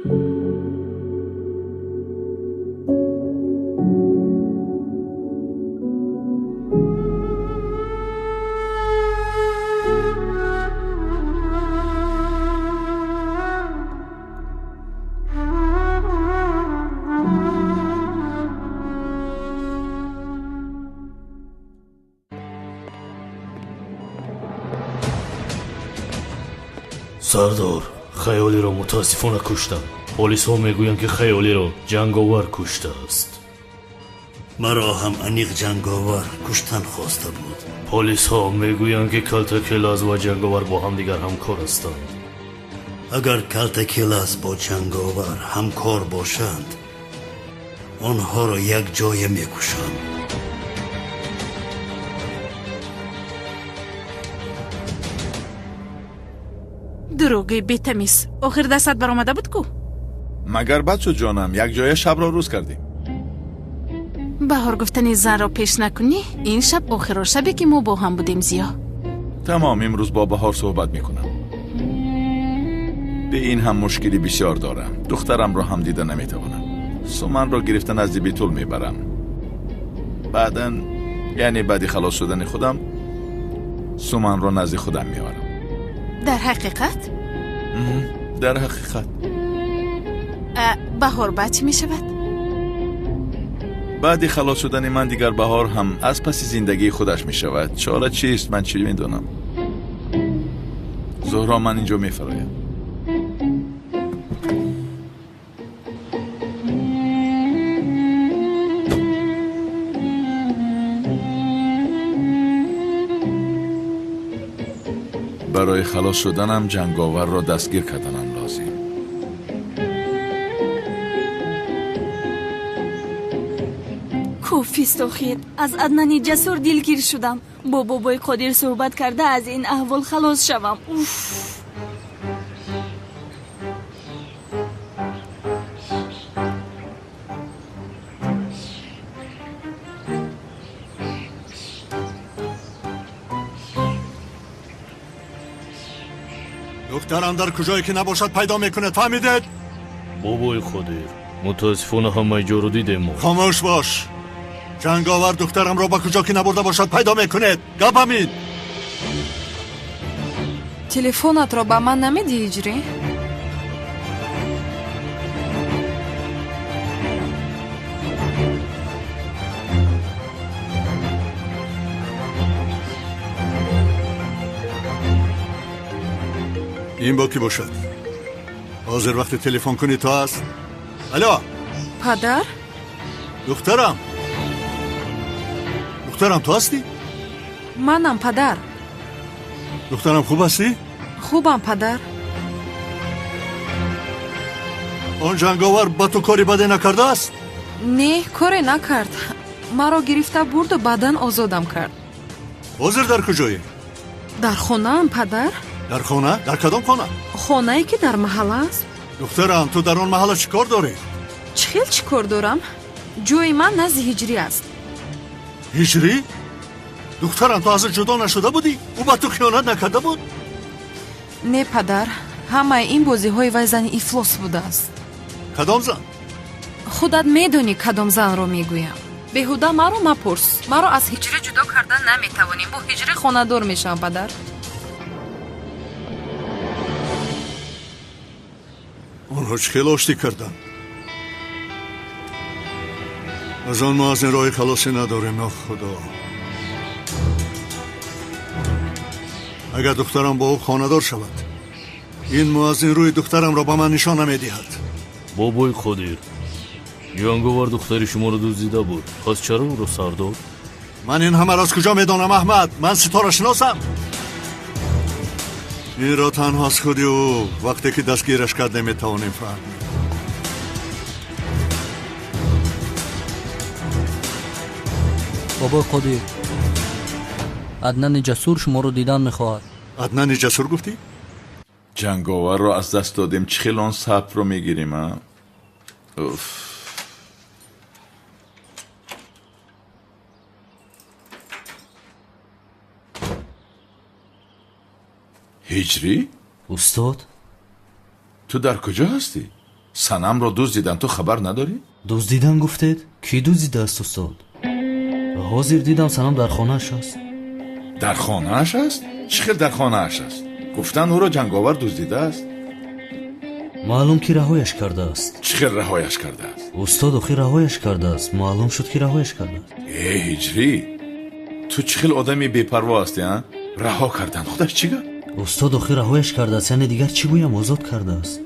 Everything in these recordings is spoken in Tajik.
Сардор, Хаёлиро мутаассифона куштам. Полисҳо мегӯянд, ки Хаёлиро ҷанговар куштааст. Маро ҳам аниқ ҷанговар куштан хоста буд. Полисҳо мегӯянд, ки Калтакелаз ва ҷанговар бо ҳамдигар ҳамкор ҳастанд. Агар Калтакелаз бо ҷанговар ҳамкор бошанд, онҳоро якҷоя мекушам. Дурӯғи бетамиз. Охир дастат баромада буд ку? Магар бад шуд ҷонам, якҷоя шабро рӯз кардем. Баҳор гуфтани занро пеш накунӣ, ин шаб охиро шабе ки мо бо ҳам будем, Зиё. Тамом, имрӯз бо Баҳор суҳбат мекунам. Бе ин ҳам мушкили бисёр дорам. Духтарамро ҳам дида наметавонам. Суманро гирифта назди Битул мебарам. Баъдан, яъне баъди халос шудани худам, Суманро назди худам меорам. Дар ҳақиқат? Дар ҳақиқат. Баҳор баъд чӣ мешавад? Баъди халос шудани ман дигар Баҳор ҳам аз паси зиндагии худаш мешавад. Чора чист, ман чӣ медонам? Зуҳро, ман инҷо мефароям. Барои халос шуданам ҷанговарро дастгир карданам лозим. Кофист охир. Аз Аднани Ҷасур дилгир шудам. Бо бобои Қодир суҳбат карда аз ин аҳвол халос шавам. Уф! Духтарам дар куҷое ки набошад пайдо мекунад, фаҳмидед? Бобои Қодир, мутаассифона ҳамаи ҷоро дидем мо. Хомӯш бош. Ҷанговар духтарамро ба куҷо ки набурда бошад пайдо мекунед. Гап ҳамин. Телефонатро ба ман намедиҳӣ, Ҳиҷрӣ? Ин бо кӣ бошад? Ҳозир вақти телефон кунӣ то аст? Алло! Падар? Духтарам! Духтарам, ту ҳастӣ? Манам, падар. Духтарам, хуб ҳастӣ? Хубам, падар. Он ҷанговар ба ту кори баде накардааст? Не, коре накард. Маро гирифта бурду баъдан озодам кард. Ҳозир дар куҷоӣ? Дар хонаам, падар. Дар хона? Дар кадом хона? Хонае ки дар маҳалла аст. Духтарам, ту дар он маҳалла чӣ кор дорӣ? Чӣ хел чӣ кор дорам? Ҷои ман назди Ҳиҷрӣ аст. Ҳиҷрӣ? Духтарам, ту аз ӯ ҷудо нашуда будӣ? Ӯ ба ту хиёнат накарда буд? Не, падар, ҳамаи ин бозиҳои вай зани ифлос будааст. Кадом зан? Худат медонӣ кадом занро мегӯям. Беҳуда маро мапурс. Маро аз Ҳиҷрӣ ҷудо кардан наметавонем. Бо Ҳиҷрӣ хонадор мешавам, падар. Онҳо чӣ хел оштӣ карданд? Аз он мо аз ин роҳи халосӣ надорем, ё Худо. Агар духтарам бо ӯ хонадор шавад, ин муаззин рӯи духтарамро ба ман нишон намедиҳад. Бобои Қодир, ҷанговар духтари шуморо дуздида буд. Пас чаро ӯро сар дод? Ман ин ҳамаро аз куҷо медонам, Аҳмад? Ман ситорашиносам. Инро танҳо аз худи ӯ вақте ки дастгираш кардем метавонем фаҳмем. Бобои Қодир, Аднани Ҷасур шуморо дидан мехоҳад. Аднани Ҷасур гуфтӣ? Ҷанговарро аз даст додем, чӣ хел он сабрро мегирем, а? Уф. Ҳиҷрӣ? Устод? Ту дар куҷо ҳастӣ? Санамро дуздидан, ту хабар надорӣ? Дуздидан гуфтед? Кӣ дуздидааст, устод? Ҳозир дидам, Санам дар хонааш аст. Дар хонааш аст? Чӣ хел дар хонааш аст? Гуфтан ӯро ҷанговар дуздидааст. Маълум ки раҳояш кардааст. Чӣ хел раҳояш кардааст? Устод, охир раҳояш кардааст. Маълум шуд ки раҳояш кардааст. Э, Ҳиҷрӣ, ту чӣ хел одами бепарво ҳастӣ, а? Раҳо кардан худаш чӣ гап? Устод, охир раҳояш кардааст, яъне дигар чӣ гӯям? Озод кардааст.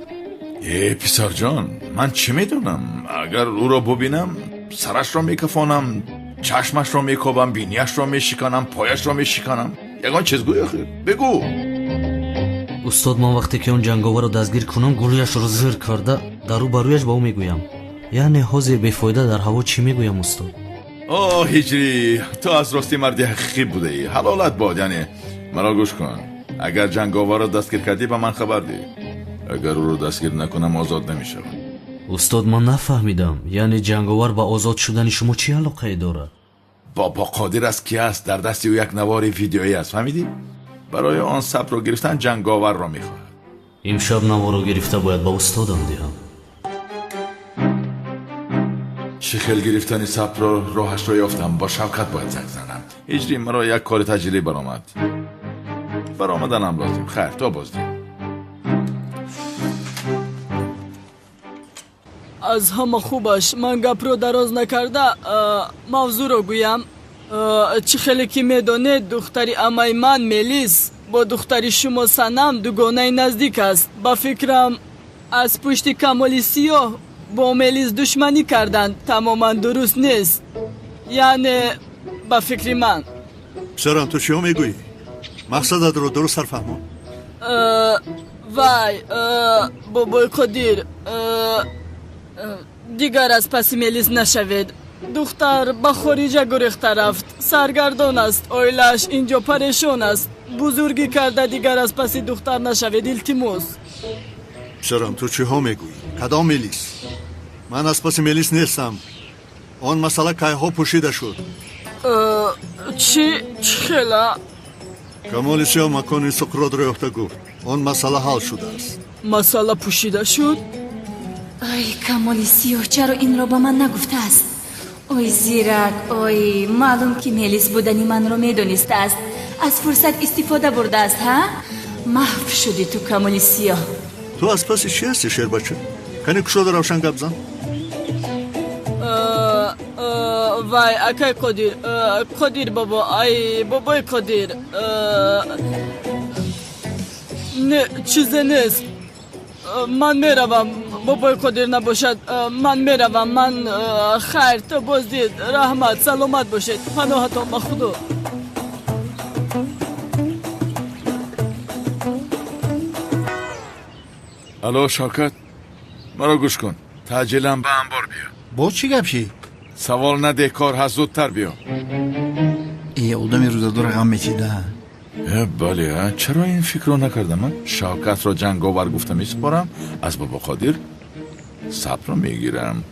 Э, писарҷон, ман чӣ медонам? Агар ӯро бубинам, сарашро мекафонам, чашмашро мекобам, бинияшро мешиканам, пояшро мешиканам. Ягон чиз гӯй охир, бигӯ. Устод, ман вақте ки он ҷанговарро дастгир кунам, гулӯяшро зир карда дар рӯ ба рӯяш ба ӯ мегӯям. Яъне ҳозир бефоида дар ҳаво чӣ мегӯям, устод? О, Ҳиҷрӣ, ту аз рости марди ҳақиқӣ будаӣ. Ҳалолат бод. Яъне маро гӯш кун, агар ҷанговарро дастгир кардӣ, ба ман хабар диҳ. Агар ӯро дастгир накунам, озод намешавам. Устод, ман нафаҳмидам, яъне ҷанговар ба озод шудани шумо чӣ алоқае дорад? Бобо Қодир аст ки аст, дар дасти ӯ як навори видеоӣ аст, фаҳмидӣ? Барои он сабтро гирифтан ҷанговарро мехоҳад. Имшаб наворо гирифта бояд ба устодам диҳам. Чӣ хел гирифтани сабтро роҳашро ёфтам, бо Шавкат бояд занг занам. Ҳиҷрӣ, маро як кори таҷриб баромад. Баромаданам лозим. Хайр, то боздид. Аз ҳама хубаш ман гапро дароз накарда мавзӯъро гӯям. Чӣ хеле ки медонед, духтари амаи ман Мелис бо духтари шумо Санам дугонаи наздик аст. Ба фикрам, аз пушти Камоли Сиёҳ бо Мелис душманӣ карданд. Тамоман дуруст нест, яъне ба фикри ман. Писарам, ту чиҳо мегӯӣ? Мақсадатро дурусттар фаҳмон. Вай, бобои Қодир, дигар аз паси Мелис нашавед. Духтар ба хориҷа гурехта рафт, саргардон аст, оилааш инҷо парешон аст. Бузургӣ карда дигар аз паси духтар нашавед, илтимос. Писарам, ту чиҳо мегӯӣ? Кадом Мелис? Ман аз паси Мелис нестам. Он масъала кайҳо пӯшида шуд. Чӣ? Чӣ хела? Камоли Сиёҳ макони Суқротро ёфта гуфт, он масъала ҳал шудааст. Масъала пӯшида шуд? Ай, Камоли Сиёҳ чаро инро ба ман нагуфтааст? Ой, зирак, ой, маълум ки Мелис будани манро медонистааст, аз фурсат истифода бурдааст. Ҳа, маҳв шудӣ ту, Камоли Сиёҳ. Ту аз паси чӣ ҳасти, шербача? Кани кушода равшан гап зан. Вай, акай Қодир, Қодир бобо, ай бобои Қодир, не, чизе нест. Ман меравам, бобои Қодир набошад, ман меравам. Ман хайр, то боздид. Раҳмат, саломат бошед, паноҳатон ба Худо. Алло, Шавкат, маро гӯш кун, таъҷилан ба анбор биё. Боз чӣ гап шид? Савол надеҳ, кор ҳаст, зудтар биё. Э, одами рӯзадора ғам мечида. Э, бале, чаро ин фикрро накардам? Шавкатро ҷанговар гуфта месупорам, аз бобо Қодир сабрро мегирам,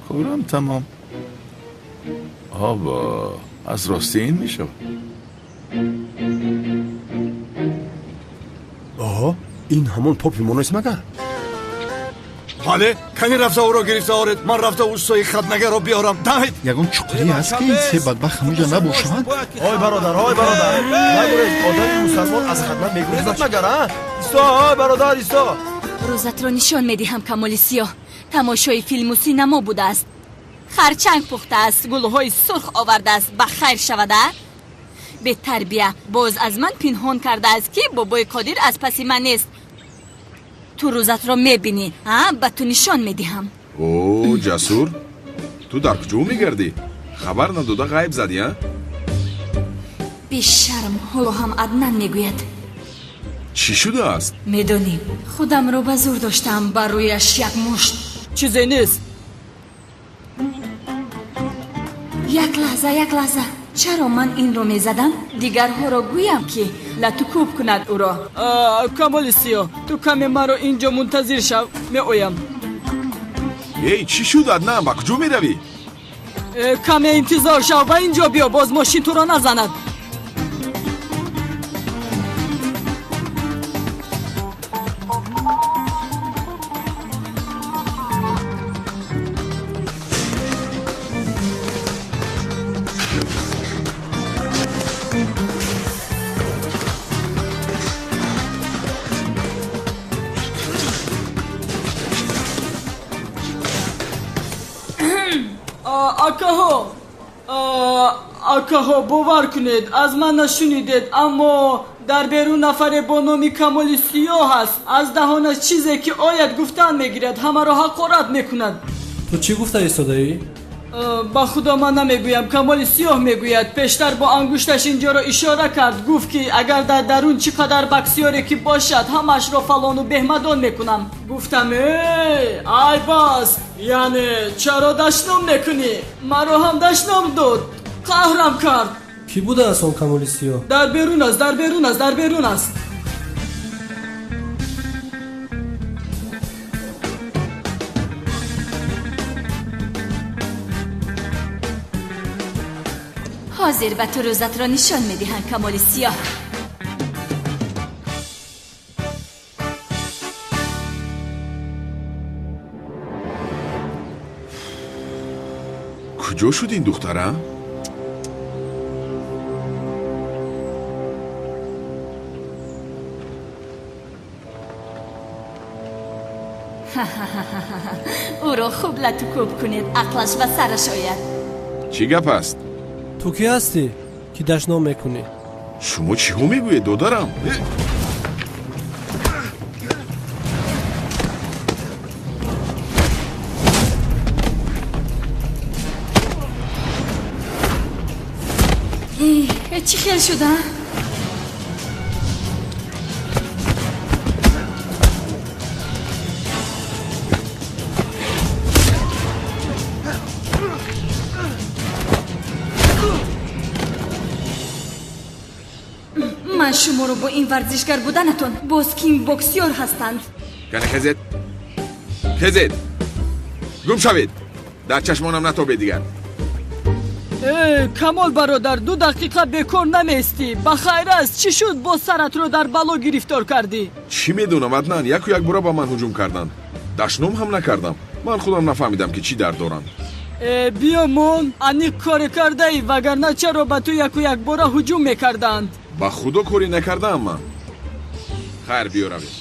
корам тамом. Обо, аз рости ин мешавад. Оҳо, ин ҳамон попи мо нест магар? Бале, кани рафта ӯро гирифта оред, ман рафта устои хатнагарро биёрам. Давид! Ягон чуқурӣ ҳаст ки ин се бадбахт ҳамонҷо набошанд? Ой бародар, ой бародар, нагурез, одами мусалмон аз хатна мегурезад магар, а? Исто, ой бародар, исто. Рӯзатро нишон медиҳам, Камоли Сиёҳ. Тамошои филму синамо будааст, харчанг пухтааст, гулҳои сурх овардааст. Ба хайр шавада? Бетарбия, боз аз ман пинҳон кардааст, ки бобои Қодир аз паси ман нест. Ту рӯзатро мебинӣ, а? Ба ту нишон медиҳам. О, Ҷасур, ту дар куҷо мегардӣ? Хабар надода ғайб задӣ, а? Бешарм, ҳоло ҳам Аднан мегӯяд. Чӣ шудааст? Медонӣ, худамро ба зур доштам, ба рӯяш як мушт. Чизе нест. Як лаҳза, як лаҳза, чаро ман инро мезадам? Дигарҳоро гӯям, ки латукӯб кунад ӯро. Камоли Сиёҳ, ту каме маро инҷо мунтазир шав, меоям. Эй, чӣ шуд, Аднан, ба куҷо меравӣ? Каме интизор шав, ба инҷо биё, боз мошин туро назанад. Акаҳо, акаҳо, бовар кунед, аз ман нашунидед, аммо дар берун нафаре бо номи Камоли Сиёҳ аст. Аз даҳонаш чизе ки ояд гуфтан мегирад, ҳамаро ҳақорат мекунад. Ту чӣ гуфта истодаӣ? Ба худо ман намегӯям, Камоли Сиёҳ мегӯяд. Пештар бо ангушташ инҷоро ишора кард, гуфт ки агар дар дарун чӣ қадар баксиёре ки бошад, ҳамаашро фалону беҳмадон мекунам. Гуфтам э, айб аст, яъне чаро дашном мекунӣ? Маро ҳам дашном дод, қаҳрам кард. Кӣ будааст он Камоли Сиёҳ? Дар берун аст, дар берун аст, дар берун аст. Ҳозир ба ту рӯзатро нишон медиҳанд, Камоли Сиёҳ. Куҷо шуд ин духтара? Ӯро хуб латукӯб кунед, ақлаш ба сараш ояд. Чӣ гап аст? Ту кӣ ҳастӣ, ки дашном мекунӣ? Шумо чиҳо мегӯед, додарам? Чӣ хел шуда? Ман шуморо бо ин варзишгар буданатон боз кикбоксёр ҳастанд. Кане хезед, хезед, гум шавед, дар чашмонам натобед дигар. Э, Камол бародар, 2 дақиқа бекор намеистӣ. Ба хайр аст, чӣ шуд боз саратро дар бало гирифтор кардӣ? Чӣ медонам, Аднан, яку якбора ба ман ҳуҷум карданд. Дашном ҳам накардам. Ман худам нафаҳмидам, ки чӣ дард доранд. Э, биё мон, аниқ коре кардаӣ, вагарна чаро ба ту яку якбора ҳуҷум мекарданд? Ба худо корӣ накардаам ман. Хайр, биё равем.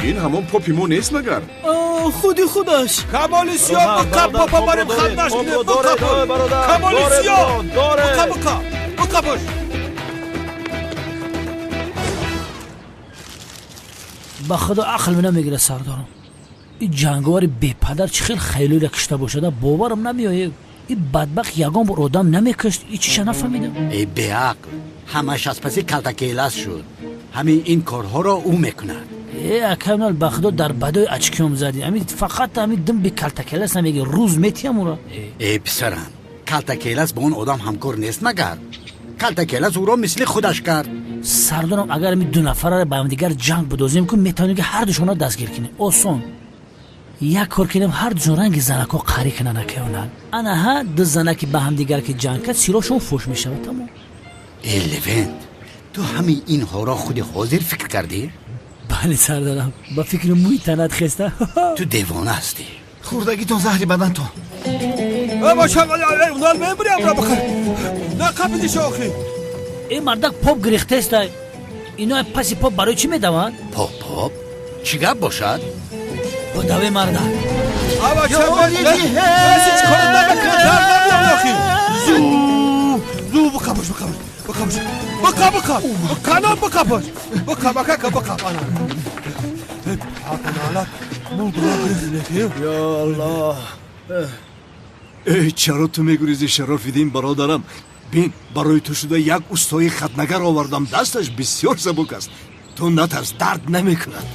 Ин ҳамон попи мо нест магар? Худи худаш. Камоли Сиёҳ, биқаб, папа барем хатнаш кунем, биқаб. Камоли Сиёҳ, биқаб, биқаб, биқабош. Ба худо ақл намегирад, сардорам. Ин ҷанговари бепадар чӣ хел хайлӯра кишта бошада, боварам намеояд. Ин бадбахт ягон бор одам намекушт, и чиша нафаҳмидам. Э, беақл, ҳамаш аз паси калтакелас шуд. Ҳамин ин корҳоро ӯ мекунад. Э, акамнал, ба худо дар бадои очкиём задӣ. Ҳамин фақат ҳамин дим би калтакелас намеги, рӯз метиҳам ӯро. Э, писарам, калтакелас бо он одам ҳамкор нест магар? Калтакелас ӯро мисли худаш кард. Сардорам, агар ҳамин ду нафарро ба ҳамдигар ҷанг бидозем, ку метавонем ки ҳардушонро дастгир кунем. Осон. Як кор кунем, ҳардушон ранги занако қарӣ кунанд, акаёнал. Анаҳа ду занаки ба ҳамдигар ки ҷанг кард, сироҳшон фош мешавад, тамом. Э, Левент, ту ҳамин инҳоро худи ҳозир фикр кардӣ? Бале, сардарам, ба фикри мӯи танат хеста. Ту девона ҳастӣ. Хӯрдагитон заҳри бадантон. Э, мардак поп гирехтеста. Ино паси поп барои чӣ медаванд? Поп, поп? Чӣ гап бошад? Бодаве, мардак. Ё Аллоҳ! Э, чаро ту мегурезӣ, Шарофиддин бародарам? Бин, барои ту шуда як устои хатнагар овардам, дасташ бисёр сабук аст. Ту натарс, дард намекунад.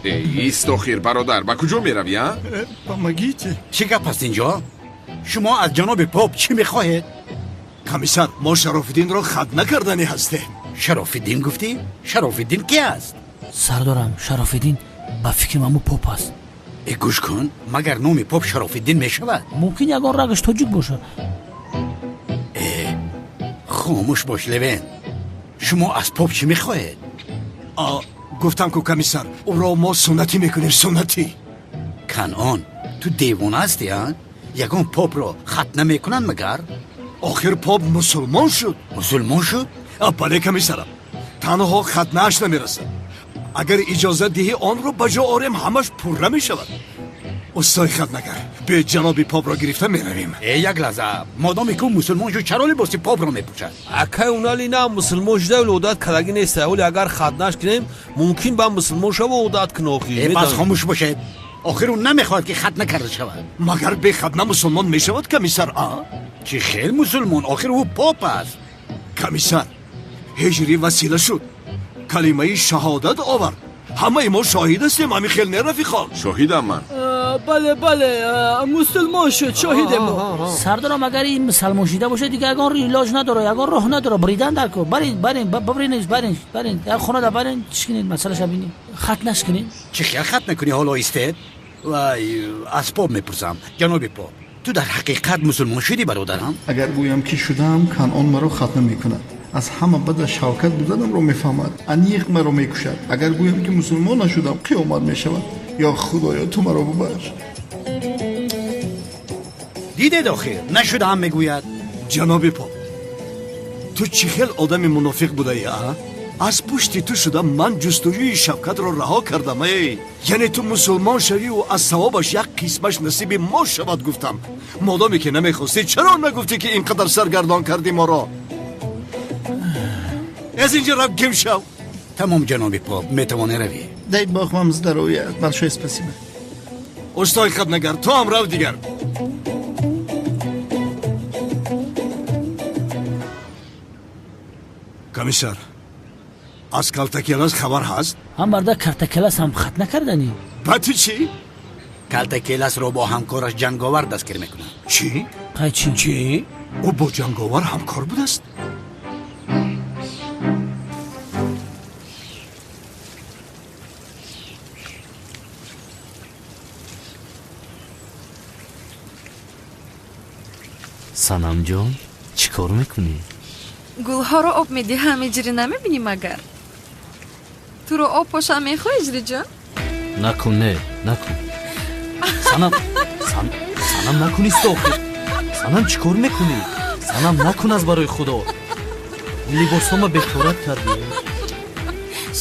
Э, ист охир, бародар, ба куҷо меравӣ, а? Помогите. Чӣ гап аст инҷо? Шумо аз ҷаноби поп чӣ мехоҳед? Комиссар, мо Шарофиддинро хат накарданӣ ҳастем. Шарофиддин гуфтӣ? Шарофиддин ки аст? Сардорам, Шарофиддин ба фикри мамо поп аст. Э, гӯш кун, магар номи поп Шарофиддин мешавад? Мумкин ягон рагаш тоҷик бошад. Э, хомӯш бош, Левен. Шумо аз поп чӣ мехоҳед? Гуфтам ку, комиссар, ӯро мо суннатӣ мекунем, суннатӣ. Канъон, ту девона ҳастӣ, а? Ягон попро хат намекунанд магар? Охир поп мусулмон шуд. Мусулмон шуд? Бале, комиссарам. Танҳо хатнааш намерасад. Агар иҷозат диҳӣ, онро ба ҷо орем, ҳамаш пурра мешавад. Устои хатнагар, биёед ҷаноби попро гирифта меравем. Э, як лаҳза, модоме ки ӯ мусулмон шуд, чаро либоси попро мепӯшад? Акай унали на мусулмон шуда, вале одат кардагӣ нест. Ҳоли агар хатнаш кунем, мумкин ба мусулмон шава, одат кунад охир. Э, бас хомӯш бошед. Охир ӯ намехоҳад ки хатна карда шавад. Магар бехатна мусулмон мешавад, комиссар, а? Чӣ хел мусулмон? Охир ӯ поп аст. Комиссар, ҳиҷрӣ васила шуд, калимаи шаҳодат овард. Ҳамаи мо шоҳид ҳастем, ҳамин хел не, рафиқон? Шоҳидам ман. Бале, бале, мусулмон шуд, шоҳидем мо. Сардорам, агар ин мусалмон шида бошад, дигар ягон илоҷ надорад, ягон роҳ надорад. Бридан дар кор. Барин, барин, бибринед, барин, барин. Як хонада барин, чӣ кунед, масъалаша бинед. Хатнаш кунед. Чӣ хел хат накунӣ, ҳоло истед? Вай, аз поп мепурсам. Ҷаноби поп, ту дар ҳақиқат мусулмон шудӣ, бародарам? Агар гӯям ки шудаам, Канъон маро хатна мекунад. Аз ҳама бада Шавкат буданамро мефаҳмад, аниқ маро мекушад. Агар гӯям ки мусулмон нашудам, қиёмат мешавад. Ё Худоё, ту маро бубахш. Дидед, охир нашудаам мегӯяд. Ҷаноби поп, ту чӣ хел одами мунофиқ будаӣ, а? Аз пушти ту шуда ман ҷустуҷӯи Шавкатро раҳо кардам. Эй, яъне ту мусулмон шавиву аз савобаш як қисмаш насиби мо шавад гуфтам. Модоме ки намехостӣ, чаро нагуфтӣ, ки ин қадар саргардон кардӣ моро? Аз инҷа рав, гим шав. Тамом, ҷаноби поп, метавонӣ равӣ. Дай бог вам здоровья, большое спасибо. Устои хатнагар, ту ҳам рав дигар. Комиссар, аз Калтакелас хабар ҳаст? Ҳам барда Картакелас ҳам хат накарданӣ. Ба ту чӣ? Калтакеласро бо ҳамкораш Ҷанговар дастгир мекунанд. Чӣ? Қай чӣ? Чӣ? Ӯ бо Ҷанговар ҳамкор будааст? Санамҷон, чӣ кор мекунӣ? Гулҳоро об медиҳам, Иҷрӣ, намебинӣ магар? Туро об пошам мехоҳӣ, Иҷриҷон? Накун, не, накун. Санам, Санам, накун, исто охир. Санам, чӣ кор мекунӣ? Санам, накун, аз барои Худо. Либосҳома беторат кардӣ.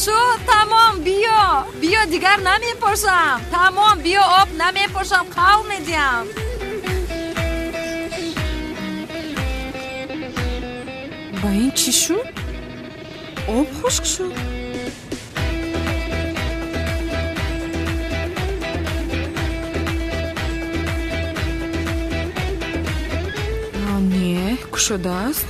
Шуд, тамом, биё, биё, дигар намепошам. Тамом, биё, об намепошам, қавл медиҳам. Ба ин чӣ шуд? Об хушк шуд. Не, кушодааст.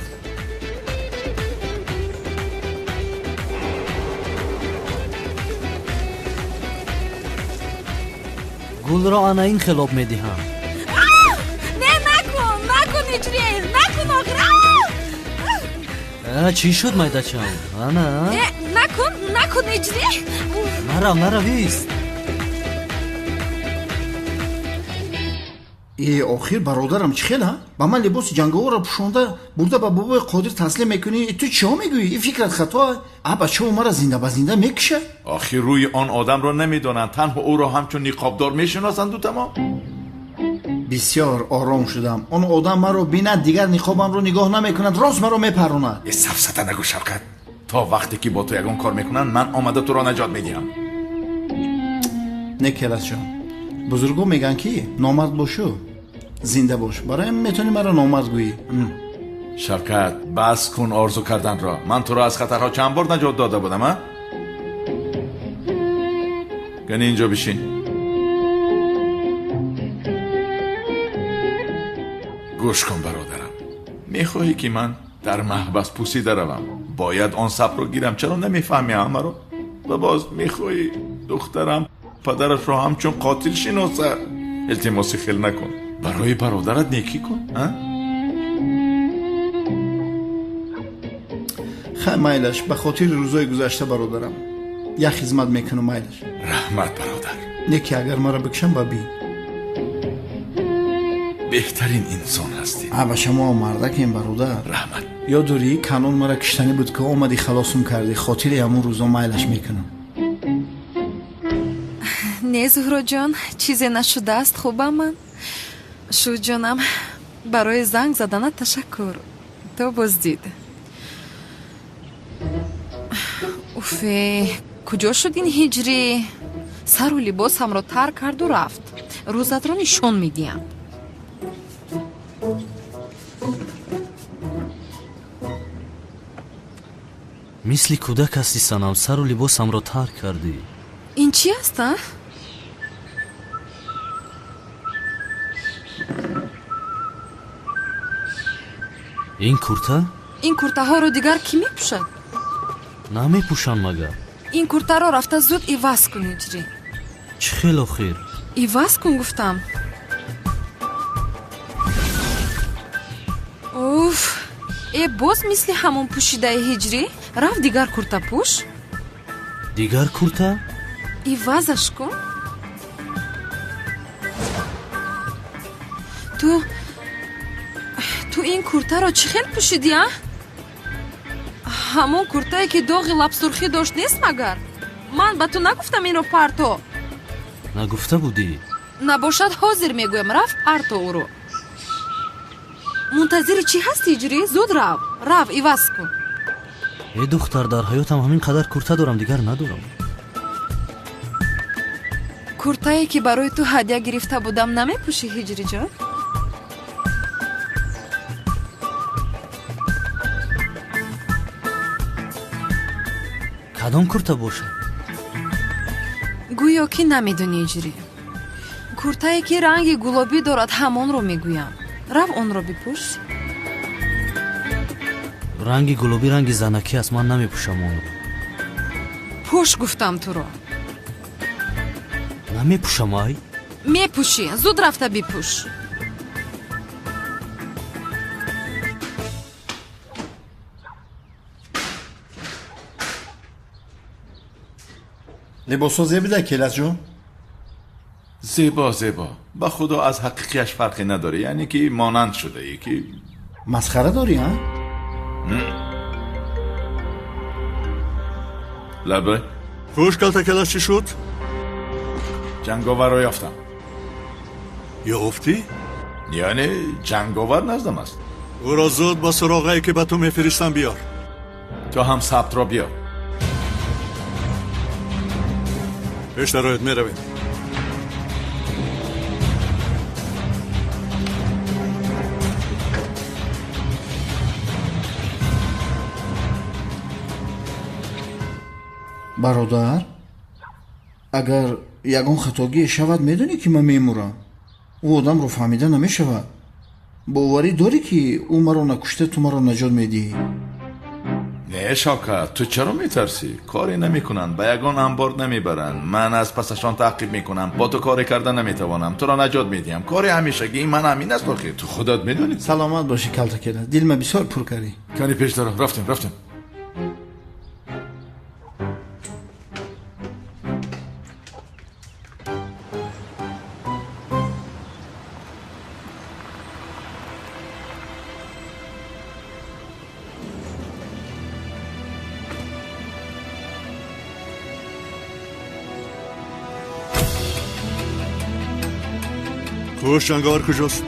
Гулро ана ин хел об медиҳам. Не, накун, накун, Иҷрӣ, накун, охир. Чӣ шуд, майдачам? Ана. Накун, накун, Иҷрӣ. Нарав, нарав, ист. Э, охир бародарам, чӣ хел, а? Ба ман либоси ҷанговарро пӯшонда бурда ба бобои Қодир таслим мекунӣ. Ту чиҳо мегӯӣ? Ин фикрат хато. А бачао маро зинда ба зинда мекушад. Охир рӯи он одамро намедонанд, танҳо ӯро ҳамчун ниқобдор мешиносанду тамом. Бисёр ором шудам. Он одам маро бинад, дигар ниқобамро нигоҳ намекунад, рост маро мепаронад. Э, сафсата нагӯ, Шавкат. То вақте ки бо ту ягон кор мекунанд, ман омада туро наҷот медиҳам. Не, Келасҷон, бузургон мегӯянд ки номард бошу, зинда бош. Барои ҳамин метавонӣ маро номард гӯӣ. Шавкат, бас кун орзу карданро. Ман туро аз хатарҳо чанд бор наҷот дода будам, а? Кани инҷо бишин. Гӯш кун, бародарам, мехоҳӣ ки ман дар маҳбас пусида равам? Бояд он сабрро гирам. Чаро намефаҳмӣ ҳамаро? Ва боз мехоҳӣ духтарам падарашро ҳамчун қотил шиносад? Илтимоси хел накун, барои бародарат некӣ кун, а? Хай, майлаш, ба хотири рӯзои гузашта, бародарам, як хизмат мекунам, майлаш. Раҳмат, бародар. Не ки агар маро бикушам, ба бин. Беҳтарин инсон ҳастӣ. А ба шумо мардакем, бародар. Раҳмат. Ёд дорӣ, Канон мара киштанӣ буд, ки омадӣ халосум кардӣ? Хотири ҳамун рӯзо майлаш мекунам. Не, Зуҳроҷон, чизе нашудааст, хубам ман. Шуд, ҷонам, барои занг заданат ташаккур. То боздид. Уфе, куҷо шуд ин ҳиҷрӣ? Сару либосамро тар карду рафт. Рӯзатро нишон медиҳам. Мисли кӯдак ҳастӣ, Санам, сару либосамро тар кардӣ. Ин чӣ аст, а? Ин курта? Ин куртаҳоро дигар кӣ мепӯшад? Намепӯшам магар. Ин куртаро рафта зуд иваз кун, ҳиҷрӣ. Чӣ хел охир? Иваз кун гуфтам. Уф, э, боз мисли ҳамон пӯшидаи, ҳиҷрӣ. Рафт дигар курта пӯш. Дигар курта? Ивазаш кун. Ту ин куртаро чӣ хел пӯшидӣ, а? Ҳамон куртае ки доғи лабсурхӣ дошт нест магар? Ман ба ту нагуфтам инро парто? Нагуфта будӣ. Набошад, ҳозир мегӯям, рафт парто ӯро. Мунтазири чӣ ҳасти, ҳиҷрӣ? Зуд рав, рав, иваз кун. Э духтар, дар ҳаётам ҳамин қадар курта дорам, дигар надорам. Куртае ки барои ту ҳадя гирифта будам намепӯшӣ, ҳиҷриҷон? Кадом курта бошад? Гӯё ки намедонӣ, ҳиҷрӣ. Куртае ки ранги гулобӣ дорад, ҳамонро мегӯям. Рав, онро бипӯш. Ранги гулобӣ ранги занакӣ аст, ман намепӯшам онро. Пӯш гуфтам туро. Намепӯшам, ай. Мепӯшӣ, зуд рафта бипӯш. Либосҳо зебида, Келасҷон? Зебо, зебо, ба худо, аз ҳақиқияш фарқе надорӣ, яъне ки монанд шудаӣ ки. Масхара дорӣ, а? Лабе. Хуш, калта Келас, чӣ шуд? Ҷанговарро ёфтам. Ёфтӣ? Яъне ҷанговар наздам аст. Ӯро зуд ба суроғае ки ба ту мефиристам биёр. Ту ҳам сабтро биёр. Пеш дароед, меравем. Бародар, агар ягон хатогие шавад, медонӣ ки ман мемурам. Ӯ одамро фаҳмида намешавад. Боварӣ дорӣ, ки ӯ маро накушта ту маро наҷот медиҳӣ? Не, Шавкат, ту чаро метарсӣ? Коре намекунанд, ба ягон амбор намебаранд. Ман аз пасашон таъқиб мекунам. Бо ту коре карда наметавонам, туро наҷот медиҳам. Кори ҳамешагии ман ҳамин аст охир, ту худат медонӣ. Саломат бошӣ, калтакела, дилма бисёр пур кардӣ. Кани, пеш даро, рафтем, рафтем. Хуш, ҷанговар куҷост?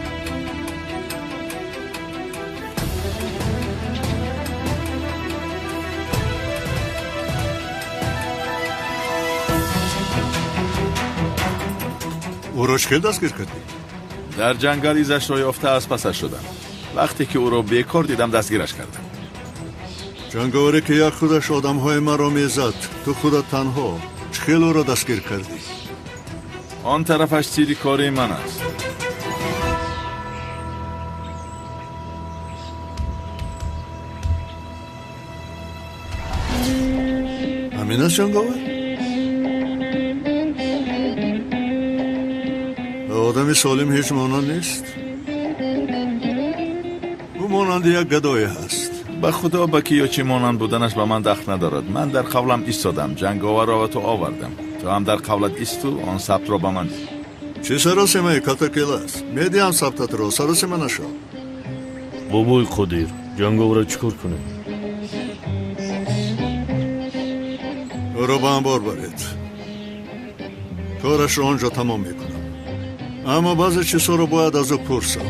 Ӯро чӣ хел дастгир кардӣ? Дар ҷангал изашро ёфта аз пасаш шудам. Вақте ки ӯро бекор дидам, дастгираш кардам. Ҷанговаре ки як худаш одамҳои маро мезад, ту худат танҳо чӣ хел ӯро дастгир кардӣ? Он тарафаш сири кори ман аст. Ҳамин аст ҷанговар? Ба одами солим ҳеҷ монанд нест. Ӯ монанди як гадое ҳаст. Ба худо, ба ки ё чӣ монанд буданаш ба ман дахл надорад. Ман дар қавлам истодам, ҷанговарро ба ту овардам. Ту ҳам дар қавлат исту он сабтро ба ман деҳ. Чӣ саросимаи, калтакелас? Медиҳам сабтатро, саросима нашав. Бобои Қодир, ҷанговарро чӣ кор кунем? Ӯро ба амбор баред, корашро он ҷо тамом мекунам. Аммо баъзе чизҳоро бояд аз ӯ пурсам.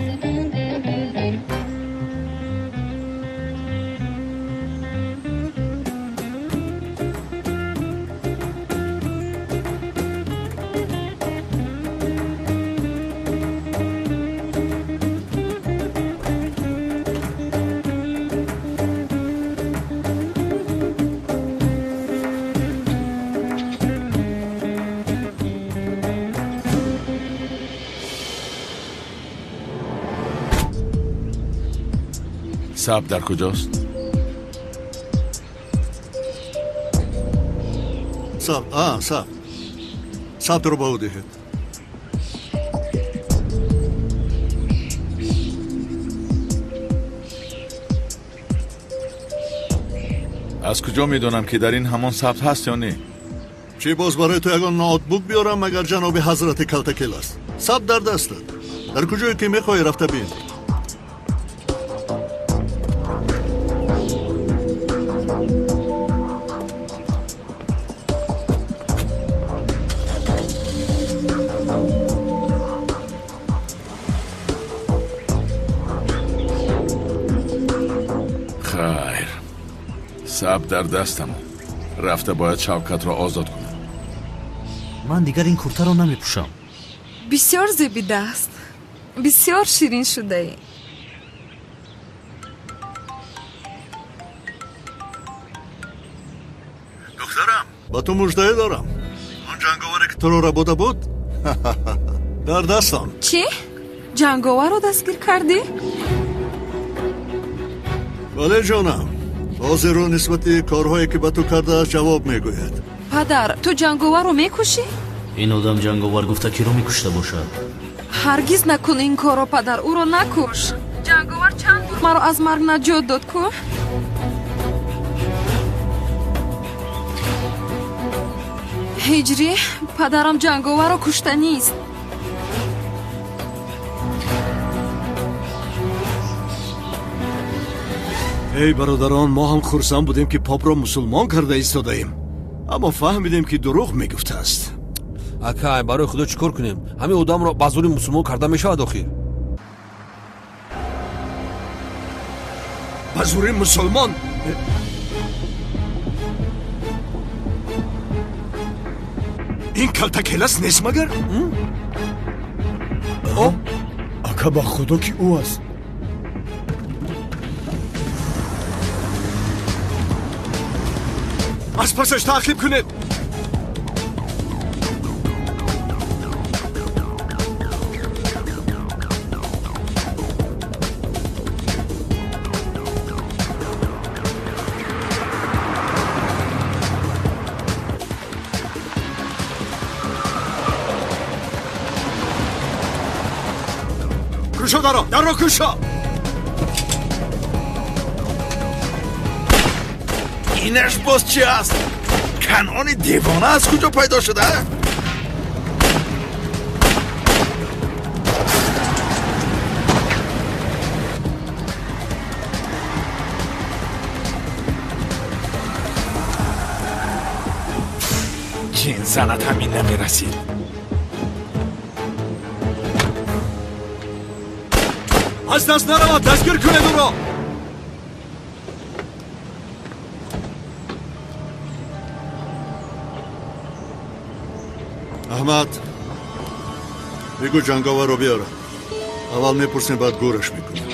Саб дар куҷост? Саб, саб. Сабтро ба ӯ диҳед. Аз куҷо медонам ки дар ин ҳамон сабт ҳаст ё не? Чӣ боз барои ту ягон ноутбук биёрам, магар ҷаноби ҳазрати калтакел аст? Сабт дар дастат. Дар куҷое ки мехоҳӣ рафта бин. Хайр, сабт дар дастам. Рафта бояд Шавкатро озод кунам. Ман дигар ин куртаро намепӯшам. Бисёр зебидааст, бисёр ширин шудаӣ. Духтарам, ба ту муждае дорам. Он ҷанговаре ки туро рабода буд, дар дастам. Чӣ? Ҷанговарро дастгир кардӣ? Бале, ҷонам. Ҳозир ӯ нисбати корҳое ки ба ту кардааст ҷавоб мегӯяд. Падар, ту ҷанговарро мекушӣ? Ин одам ҷанговар гуфта киро мекушта бошад? Ҳаргиз накун ин корро, падар, ӯро накуш. Ҷанговар чанд бор маро аз марг наҷот дод ку? Ҳиҷрӣ, падарам ҷанговарро кушта нест. Эй бародарон, мо ҳам хурсанд будем ки попро мусулмон карда истодаем, аммо фаҳмидем ки дурӯғ мегуфтааст. Акай, барои худо чӣ кор кунем? Ҳамин одамро ба зӯри мусулмон карда мешавад охир? Ба зӯри мусулмон? Ин калтакелас нест магар? Ака, ба худо ки ӯ аст. Аз пасаш таъқиб кунед. Кушо даро, дарро кушо. Инаш боз чӣ аст? Канъони девона аз куҷо пайдо шуда? Ҷин занат ҳамин намерасид. Аз даст наравад, дастгир кунед ӯро. Аҳмад, бигӯ ҷанговарро биёрам. Аввал мепурсем, баъд гӯраш мекунем.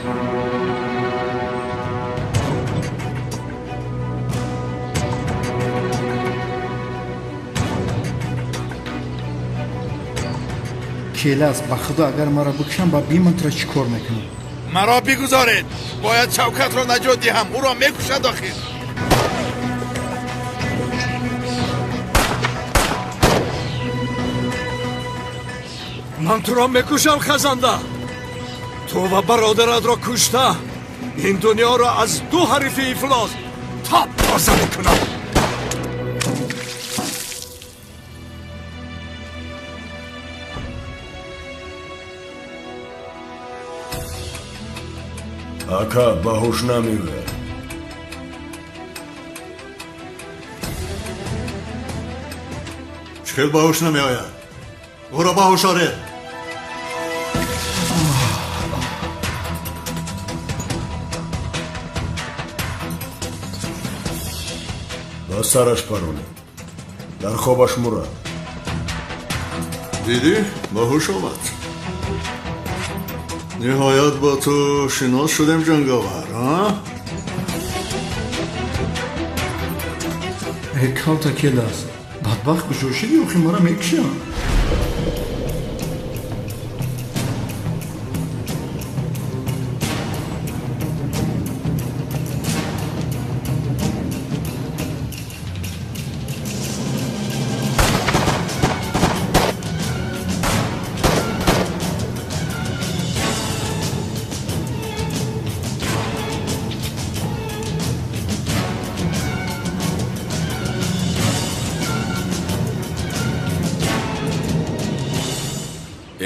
Келас, ба худо агар маро бикушам, ба биман туро чӣ кор мекунам? Маро бигузоред, бояд Шавкатро наҷот диҳам, ӯро мекушад охир. Ман туро мекушам, хазанда. Ту ва бародаратро кушта, ин дунёро аз ду ҳарифи ифлос тоб тоза мекунам. Ака, ба ҳуш намеояд. Чӣ хел ба ҳуш намеояд? Ӯро ба ҳуш оред. Ба сараш паронед, дар хобаш мурад. Дидӣ, ба ҳуш омад. Ниҳоят бо ту шинос шудем, ҷанговар. Э, калта келас, бадбахт куҷо шидӣ? Охи мара мекушам.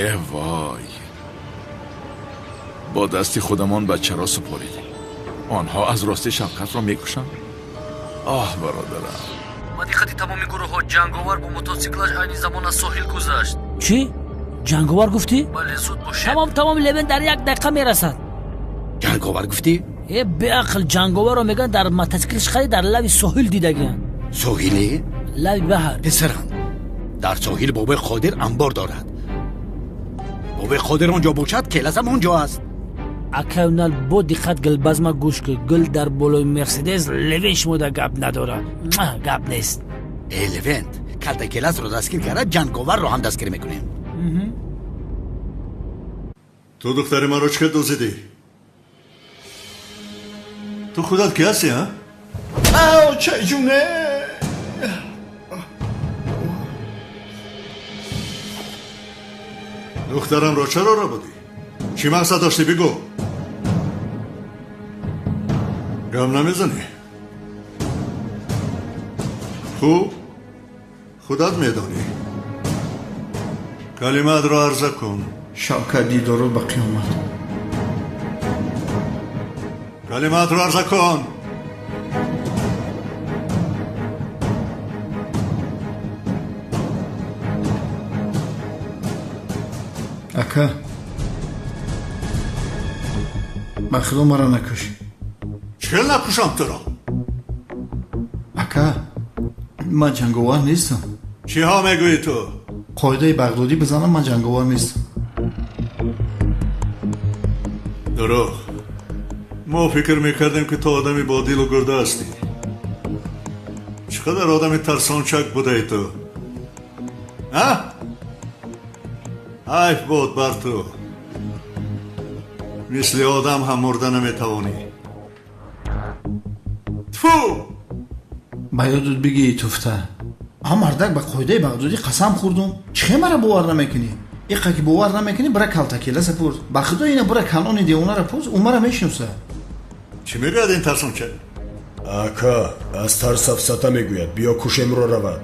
Э вой, бо дасти худамон бачаро супоридем. Онҳо аз рости Шавкатро мекушанд. Оҳ, бародарам. Ба диққати тамоми гурӯҳҳо, ҷанговар бо мотосиклаш айни замон аз соҳил гузашт. Чӣ? Ҷанговар гуфтӣ? Бале, зуд бошед. Тамом, тамом, Левен дар як дақиқа мерасад. Ҷанговар гуфтӣ? Э, беақл, ҷанговарро мегӯянд дар мотосиклаш хари дар лави соҳил дидагиянд. Соҳиле? Лави баҳр. Писарам, дар соҳил бобои Қодир анбор дорад. Бобои Қодир он ҷо бошад, келасам он ҷо аст. Акай Унал, бо диққат гулбазма гӯш кун. Гул дар болои Мерседес, Левен шумода гап надорад. Гап нест. Э, Левент, калта келасро дастгир карда, ҷанговарро ҳам дастгир мекунем. Ту духтари маро чӣ дуздидӣ? Ту худат ки ҳастӣ, а? Ау, чайҷуне! Духтарамро чаро рабудӣ? Чӣ мақсад доштӣ, бигӯ. Гам намезанӣ? Хуб, худат медонӣ. Калимаатро арза кун. Шавкат дидоро ба қиёмат. Калимаатро арза кун. Ака, ба худо маро накуш. Чӣ накушам туро? Ака, ман ҷанговар нестам. Чиҳо мегӯӣ ту? Қоидаи бағдодӣ бизанам, ман ҷанговар нестам. Дурӯғ. Мо фикр мекардем, ки ту одами бодилу гурда ҳастӣ. Чӣ қадар одами тарсончак будаи ту, а? Ҳайф буд бар ту. Мисли одам ҳам мурда наметавонӣ. Тфу! Ба ёдат бигӣ, туфта. Ҳа, мардак, ба қоидаи бағдодӣ қасам хӯрдум. Чӣ хел мара бовар намекунӣ? Иқа ки бовар намекунӣ, бира калтакеласа пурс. Ба худо ина бира Канони девонара пурс, ӯ мара мешиноса. Чӣ мегӯяд ин тарсонча? Ака, аз тарс сафсата мегӯяд. Биё кушемро равад.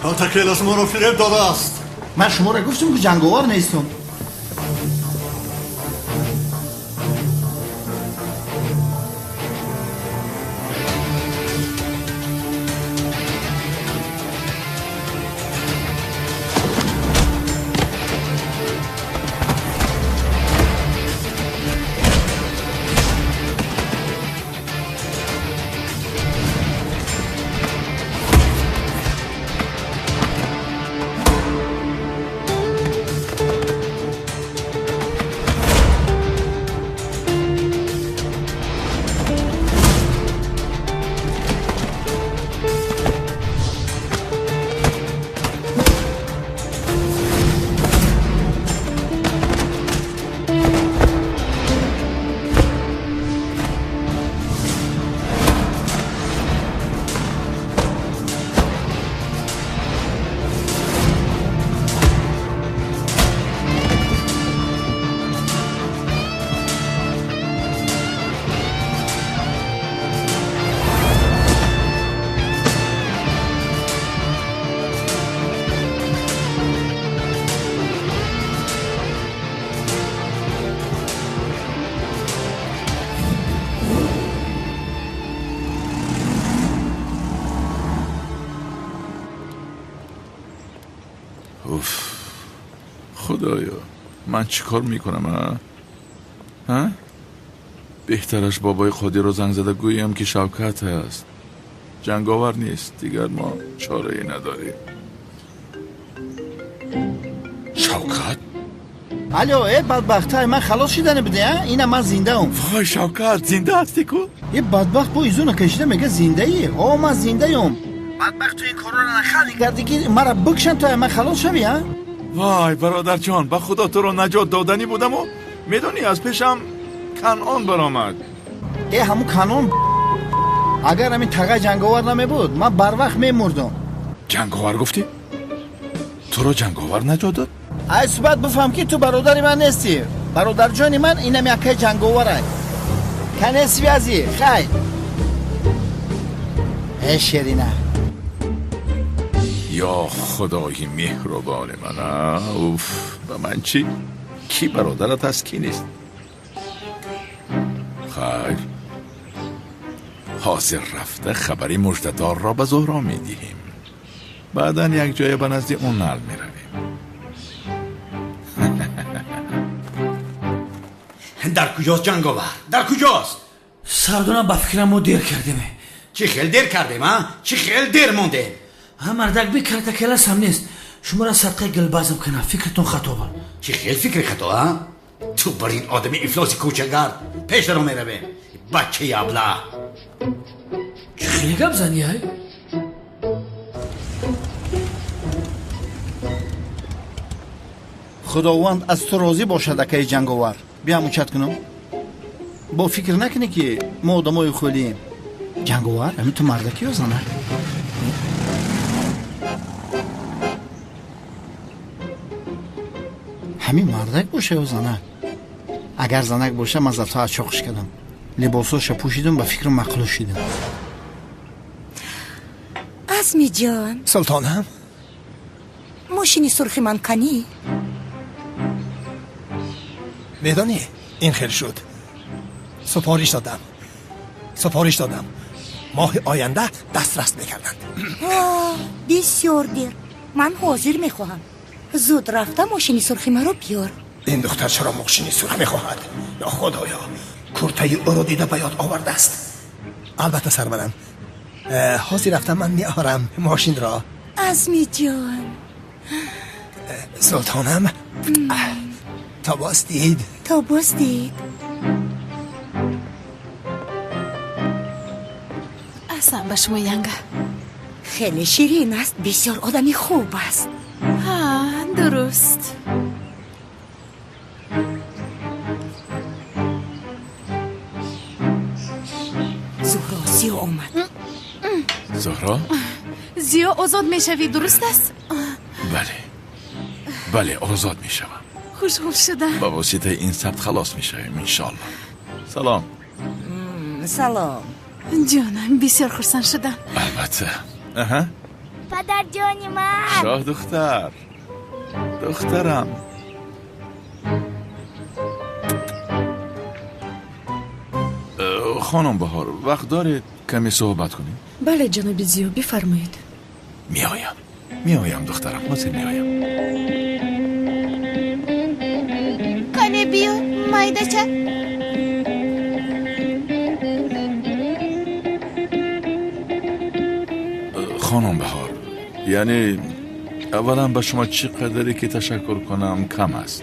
Калтакелас моро фиреб додааст. Ман шуморо гуфтам, ки ҷанговар нестам. Уф, худоё, ман чӣ кор мекунам, а? Ҳа? Беҳтараш бобои Қодирро занг зада гӯям, ки Шавкат аст, ҷанговар нест. Дигар мо чорае надорем. Шавкат? Алло, э бадбахтай, ман халос шидане будӣ, а? Ина ман зиндаам. Вой, Шавкат, зинда ҳастӣ ку? Е бадбахт, бо изуна кашида мега зиндаӣ. О, ман зиндаём. Бадбахт, ту ин корро нахалӣ кардӣ, ки мара бикшанд, то ман халос шавӣ, а? Вой, бародарҷон, ба худо туро наҷот доданӣ будаму, медонӣ, аз пешам Канъон баромад. Э, ҳамун Канъон, агар ҳамин тағай ҷанговар намебуд, ман барвақт мемурдам. Ҷанговар гуфтӣ? Туро ҷанговар наҷот дод? Ай суҳбат бифаҳм, ки ту бародари ман нестӣ. Бародарҷони ман инам якай ҷанговарай. Кане связи, хай. Э шерина. Ё худои меҳрубони ман, уф, ба ман чӣ? Кӣ бародарат аст, кӣ нест? Хайр, ҳозир рафта хабари муждадорро ба Зуҳро медиҳем. Баъдан як ҷоя ба назди Унал меравем. Дар куҷост ҷанговар? Дар куҷост? Сардонам, ба фикрам мо дер кардем. Чӣ хел дер кардем, а? Чӣ хел дер мондем? Ҳа, мардак бикарта келасам нест. Шуморо садқаи гулбазм кунам, фикртон хато буд. Чӣ хел фикри хато, а? Ту бар ин одами ифлоси кӯчагард пеш даро меравем. Бачаи абла. Чӣ хеле гап занӣ, ай? Худованд аз ту розӣ бошад, акаи ҷанговар. Биям учат кунам. Бо фикр накунӣ, ки мо одамои хӯлием. Ҷанговар, ҳамин ту мардаки ё занак? Ҳамин мардак боша ё занак? Агар занак боша, ман зафта аз чоқиш кардам. Либосоша пӯшидам, ба фикру мақлу шидам. Азмиҷон. Султонам. Мошини сурхи ман канӣ? Медонӣ, ин хел шуд. Супориш додам. Супориш додам. Моҳи оянда дастрас мекарданд. Бисёр дер. Ман ҳозир мехоҳам. Зуд рафта мошини сурхи маро биёр. Ин духтар чаро мошини сурх мехоҳад? Ё худоё, куртаи ӯро дида ба ёд овардааст. Албатта сарварам. Ҳозир рафта ман меорам мошинро. Азмиҷон. Султонам, то боз дид. То боз дид. Аҳсан ба шумо, янга. Хеле ширин аст, бисёр одами хуб аст. Ҳа, дуруст. Зуҳро, Зиё омад. Зуҳро? Зиё, озод мешавӣ, дуруст аст? Бале, бале, озод мешавам. Хушҳол шудам. Ба воситаи ин сабт халос мешавем, иншоалло. Салом. Салом. Ҷонам, бисёр хурсанд шудам. Албатта. Аҳа. Падарҷони ман. Шоҳ духтар. Духтарам. Хонум Баҳор, вақт доред каме суҳбат кунем? Бале, ҷаноби Зиё, бифармоед. Меоям. Меоям, духтарам, ҳозир меоям. Кане биё, майдача. Хонум Баҳор, яъне аввалан ба шумо чӣ қадаре ки ташаккур кунам кам аст.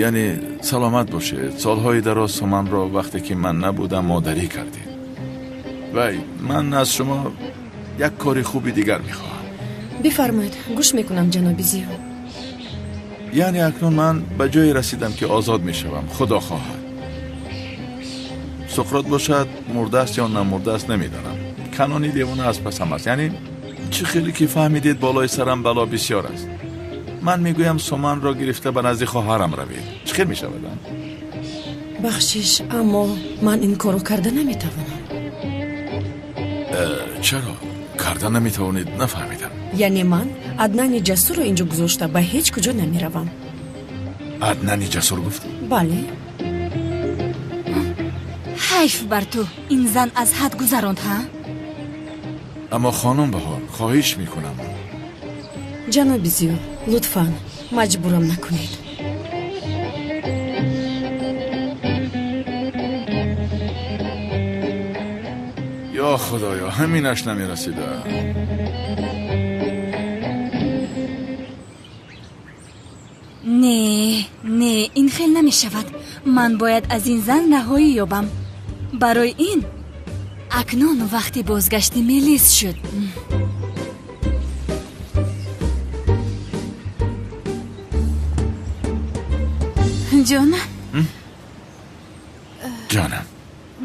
Яъне саломат бошед. Солҳои дароз суманро вақте ки ман набудам модарӣ кардед. Вай, ман аз шумо як кори хуби дигар мехоҳам. Бифармоед, гӯш мекунам, ҷаноби Зиё. Яъне акнун ман ба ҷое расидам ки озод мешавам, худо хоҳад. Суқрот бошад, мурдааст ё намурдааст намедонам. Канони девона аз пасам аст. Яъне чӣ хеле ки фаҳмидед, болои сарам бало бисёр аст. Ман мегӯям суманро гирифта ба назди хоҳарам равед. Чӣ хел мешавад? Бахшиш, аммо ман ин корро карда наметавонам. Чаро карда наметавонед? Нафаҳмидам. Яъне ман Аднани Ҷасурро инҷо гузошта ба ҳеҷ куҷо намеравам. Аднани Ҷасур гуфтӣ? Бале. Ҳайф бар ту, ин зан аз ҳад гузаронд, ҳа? Аммо хонум Баҳор, хоҳиш мекунам. Ҷаноби Зиё, лутфан маҷбурам накунед. Ё худоё, ҳаминаш намерасида. Не, не, ин хел намешавад. Ман бояд аз ин зан раҳоӣ ёбам. Барои ин акнун вақти бозгашти Мелис шуд. Ҷонам. Ҷонам.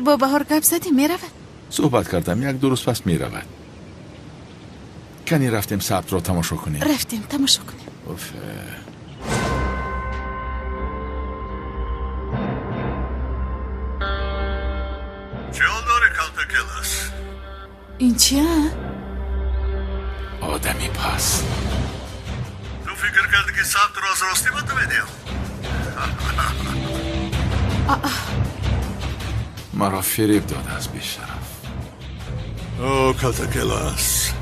Бо Баҳор гап задӣ, меравад? Суҳбат кардам, як ду рӯз пас меравад. Кани рафтем сабтро тамошо кунем. Рафтем тамошо кунем. Уф. Ин чия? Одами пас. Ту фикр кардӣ, ки сабтро аз ростӣ ба ту медиҳам? Маро фиреб додааст, бешараф. О, калтакелас,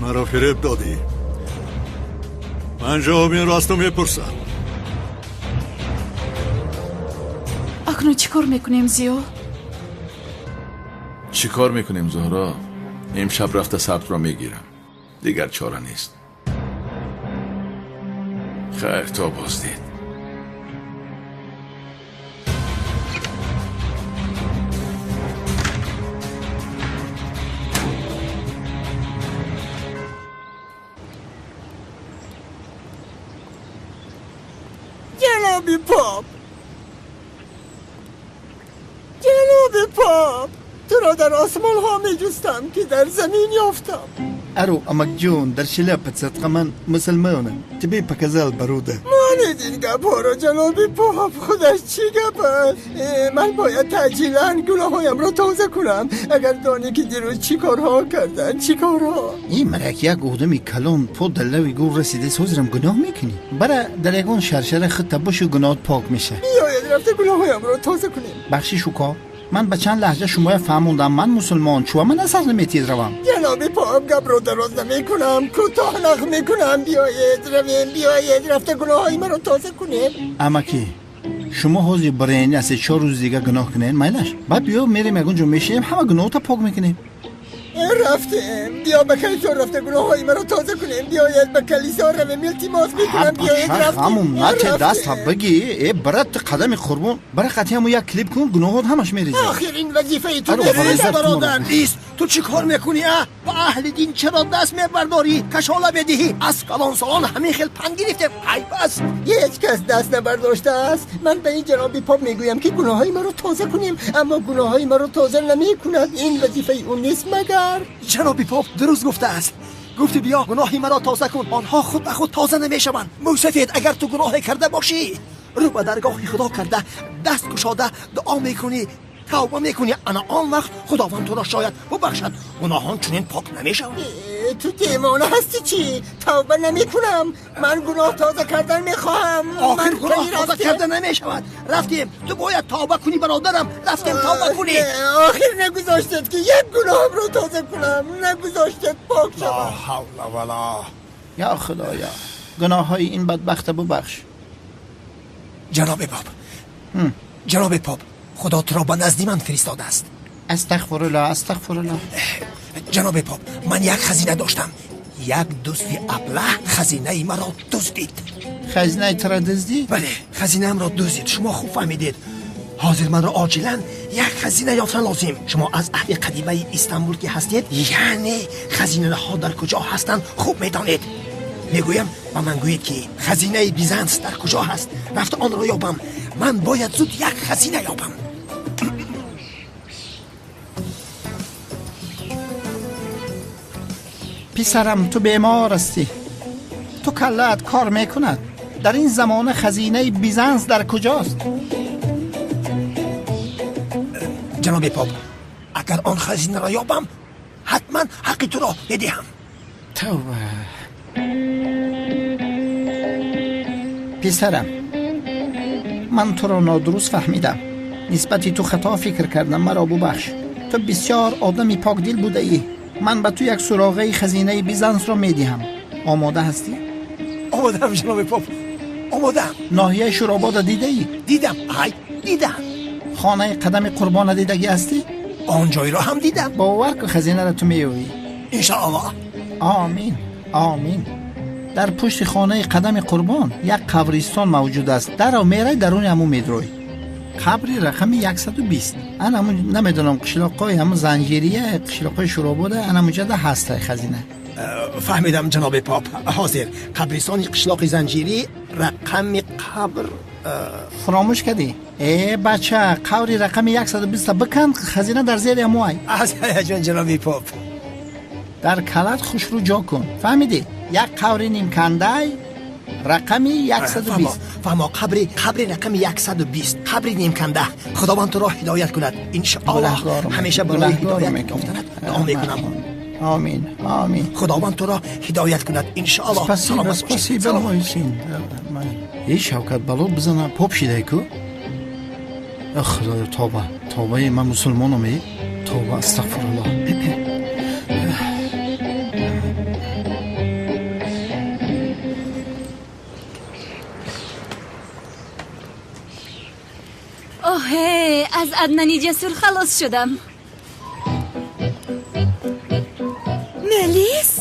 маро фиреб додӣ. Ман ҷавоби инро аз ту мепурсам. Акнун чӣ кор мекунем, Зиё? Чӣ кор мекунем, Зуҳро? Имшаб рафта сабтро мегирам. Дигар чора нест. Хайр, то боздид. Ҷаноби поп, ҷаноби поп, туро дар осмонҳо меҷустам, ки дар замин ёфтам. Ару, амакҷон, дар шляпа садқа, ман мусулмонам. Тебе показал бародар. Монед ин гапҳоро, ҷаноби поп, худаш чӣ гап аст? Ман бояд таъҷилан гуноҳҳоямро тоза кунам. Агар донӣ, ки дирӯз чӣ корҳо карданд, чӣ корҳо. Ин марак як одами калон по дар лави гур расидааст, ҳозирам гуноҳ мекунӣ. Бара дар ягон шаршара худта бошу, гуноҳат пок меша. Биёед рафта гуноҳҳоямро тоза кунем. Бахшиш, уко, ман ба чанд лаҳҷа шумоя фаҳмондам. Ман мусулмон, чуа ман асар наметиҳед равам. Ҷаноби поп, гапро дароз намекунам, кӯтоҳ нақл мекунам. Биёед равем, биёед рафта гуноҳҳои маро тоза кунем. Амакӣ, шумо ҳозир бирен, аз 4 рӯз дига гуноҳ кунед, майлаш. Баъд биё мерем ягон ҷо мешинем, ҳама гуноҳота пок мекунем. Рафтем, биё ба калисо рафта гуноҳҳои маро тоза кунем. Биёед ба калисо равем, илтимос мекунам, биёед рафтем. Ҳамун нате даста бигӣ, э брат, ту қадами қурбон, бара қатъи ҳамун як клип кун, гуноҳот ҳамаш мерезад. Охир ин вазифаи ту нест, бародар. Ист, ту чӣ кор мекунӣ, а? Ба аҳли дин чаро даст мебардорӣ, кашола медиҳӣ? Аз калонсолон ҳамин хел панд гирифтем, айб аст. Ҳеҷ кас даст набардоштааст. Ман ба ин ҷаноби поп мегӯям, ки гуноҳҳои маро тоза кунем, аммо гуноҳҳои маро тоза намекунад. Ин вазифаи ӯ нест магар? Ҷаноби поп дуруст гуфтааст. Гуфти биё гуноҳи маро тоза кун, онҳо худ ба худ тоза намешаванд. Мӯсафед, агар ту гуноҳе карда бошӣ, рӯ ба даргоҳи худо карда, даст кушода дуо мекунӣ, тавба мекунӣ, ана он вақт худованд туро шояд бубахшад. Гуноҳон чунин пок намешаванд. Ту девона ҳастӣ чӣ? Тавба намекунам. Ман гуноҳ тоза кардан мехоҳам. Охир гуноҳ тоза карда намешавад. Рафтем, ту бояд тавба кунӣ, бародарам. Рафтем, тавба кунӣ. Охир нагузоштед, ки як гуноҳамро тоза кунам, нагузоштед пок шавам. Ла ҳавла вала. Я худоя, гуноҳҳои ин бадбахта бубахш. Ҷаноби поп, ҷаноби поп, худо туро ба назди ман фиристодааст. Астағфируллоҳ, астағфируллоҳ. Ҷаноби поп, ман як хазина доштам. Як дузди аблаҳ хазинаи маро дуздид. Хазинаи туро дуздид? Бале, хазинаамро дуздид. Шумо хуб фаҳмидед. Ҳозир манро оҷилан як хазина ёфтан лозим. Шумо аз аҳли қадимаи Истанбул ки ҳастед, яъне хазинаҳо дар куҷо ҳастанд хуб медонед. Мегӯям, ба ман гӯед, ки хазинаи Бизанс дар куҷо ҳаст. Рафта онро ёбам. Ман бояд зуд як хазина ёбам. Писарам, ту бемор ҳастӣ. Ту каллаат кор мекунад. Дар ин замона хазинаи Бизанс дар куҷост? Ҷаноби поп, агар он хазинаро ёбам, ҳатман ҳаққи туро медиҳам. Тавба. Писарам, ман туро нодуруст фаҳмидам. Нисбати ту хато фикр кардам, маро бубахш. Ту бисёр одами покдил будаӣ. Ман ба ту як суроғаи хазинаи Бизансро медиҳам. Омода ҳастӣ? Омодаам, ҷаноби поп, омодаам. Ноҳияи Шуробода дидаӣ? Дидам, ай дидам. Хонаи қадами қурбона дидагӣ ҳастӣ? Он ҷойро ҳам дидам. Бовар кун, хазинаро ту меёвӣ. Иншоаллоҳ. Омин, омин. Дар пушти хонаи қадами қурбон як қабристон мавҷуд аст. Даро мерай, даруни ҳамун медрой. Қабри рақами 120. Ан ҳамун намедонам, қишлоқҳои ҳамун занҷирия, қишлоқҳои Шуробода, ан ҳамунҷода ҳастай хазина. Фаҳмидам, ҷаноби поп. Ҳозир қабристони қишлоқи занҷирӣ, рақами қабр. Фаромӯш кардӣ? Э бача, қабри рақами 120 бикан, хазина дар зери ҳамуай. Аз ҳаяҷон, ҷаноби поп. Дар калат хушрӯ ҷо кун. Фаҳмидӣ? Як қабри нимкандай, рақами 120. Фаҳмо, қабри рақами 120, қабри нимканда. Худованд туро ҳидоят кунад, иншоаллоҳ. Ҳамеша барои ҳидоят ёфтанат дуо мекунам. Омин, омин. Худованд туро ҳидоят кунад, иншоаллоҳ. Спасибо, спасибо, мой сын. Эй, Шавкат, бало бизана, поп шидай ку. Худоё, тоба, тобаи ман мусулмонам, э. Тоба, астағфируллоҳ. Оҳе, аз Аднани ҷасур халос шудам. Мелис,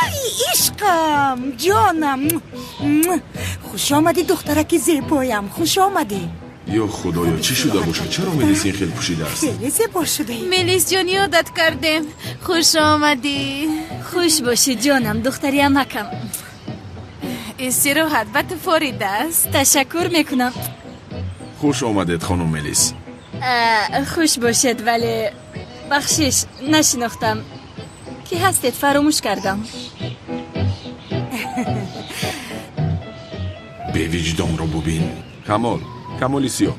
ай ишқам, ҷонам, хуш омадӣ, духтараки зебоям, хуш омадӣ. Ё худоё, чӣ шуда бошад? Чаро Мелис ин хел пӯшидааст? Хеле зебо шудаӣ. Мелис ҷон, ёдат кардем, хуш омадӣ. Хуш бошӣ, ҷонам, духтари амакам. Истироҳат ба ту форида аст. Ташаккур мекунам. Хуш омадед, хонум Мелис. Хуш бошед, вале бахшиш, нашинохтам. Кӣ ҳастед, фаромӯш кардам. Бевиҷдонро бубин. Камол, Камоли Сиёҳ.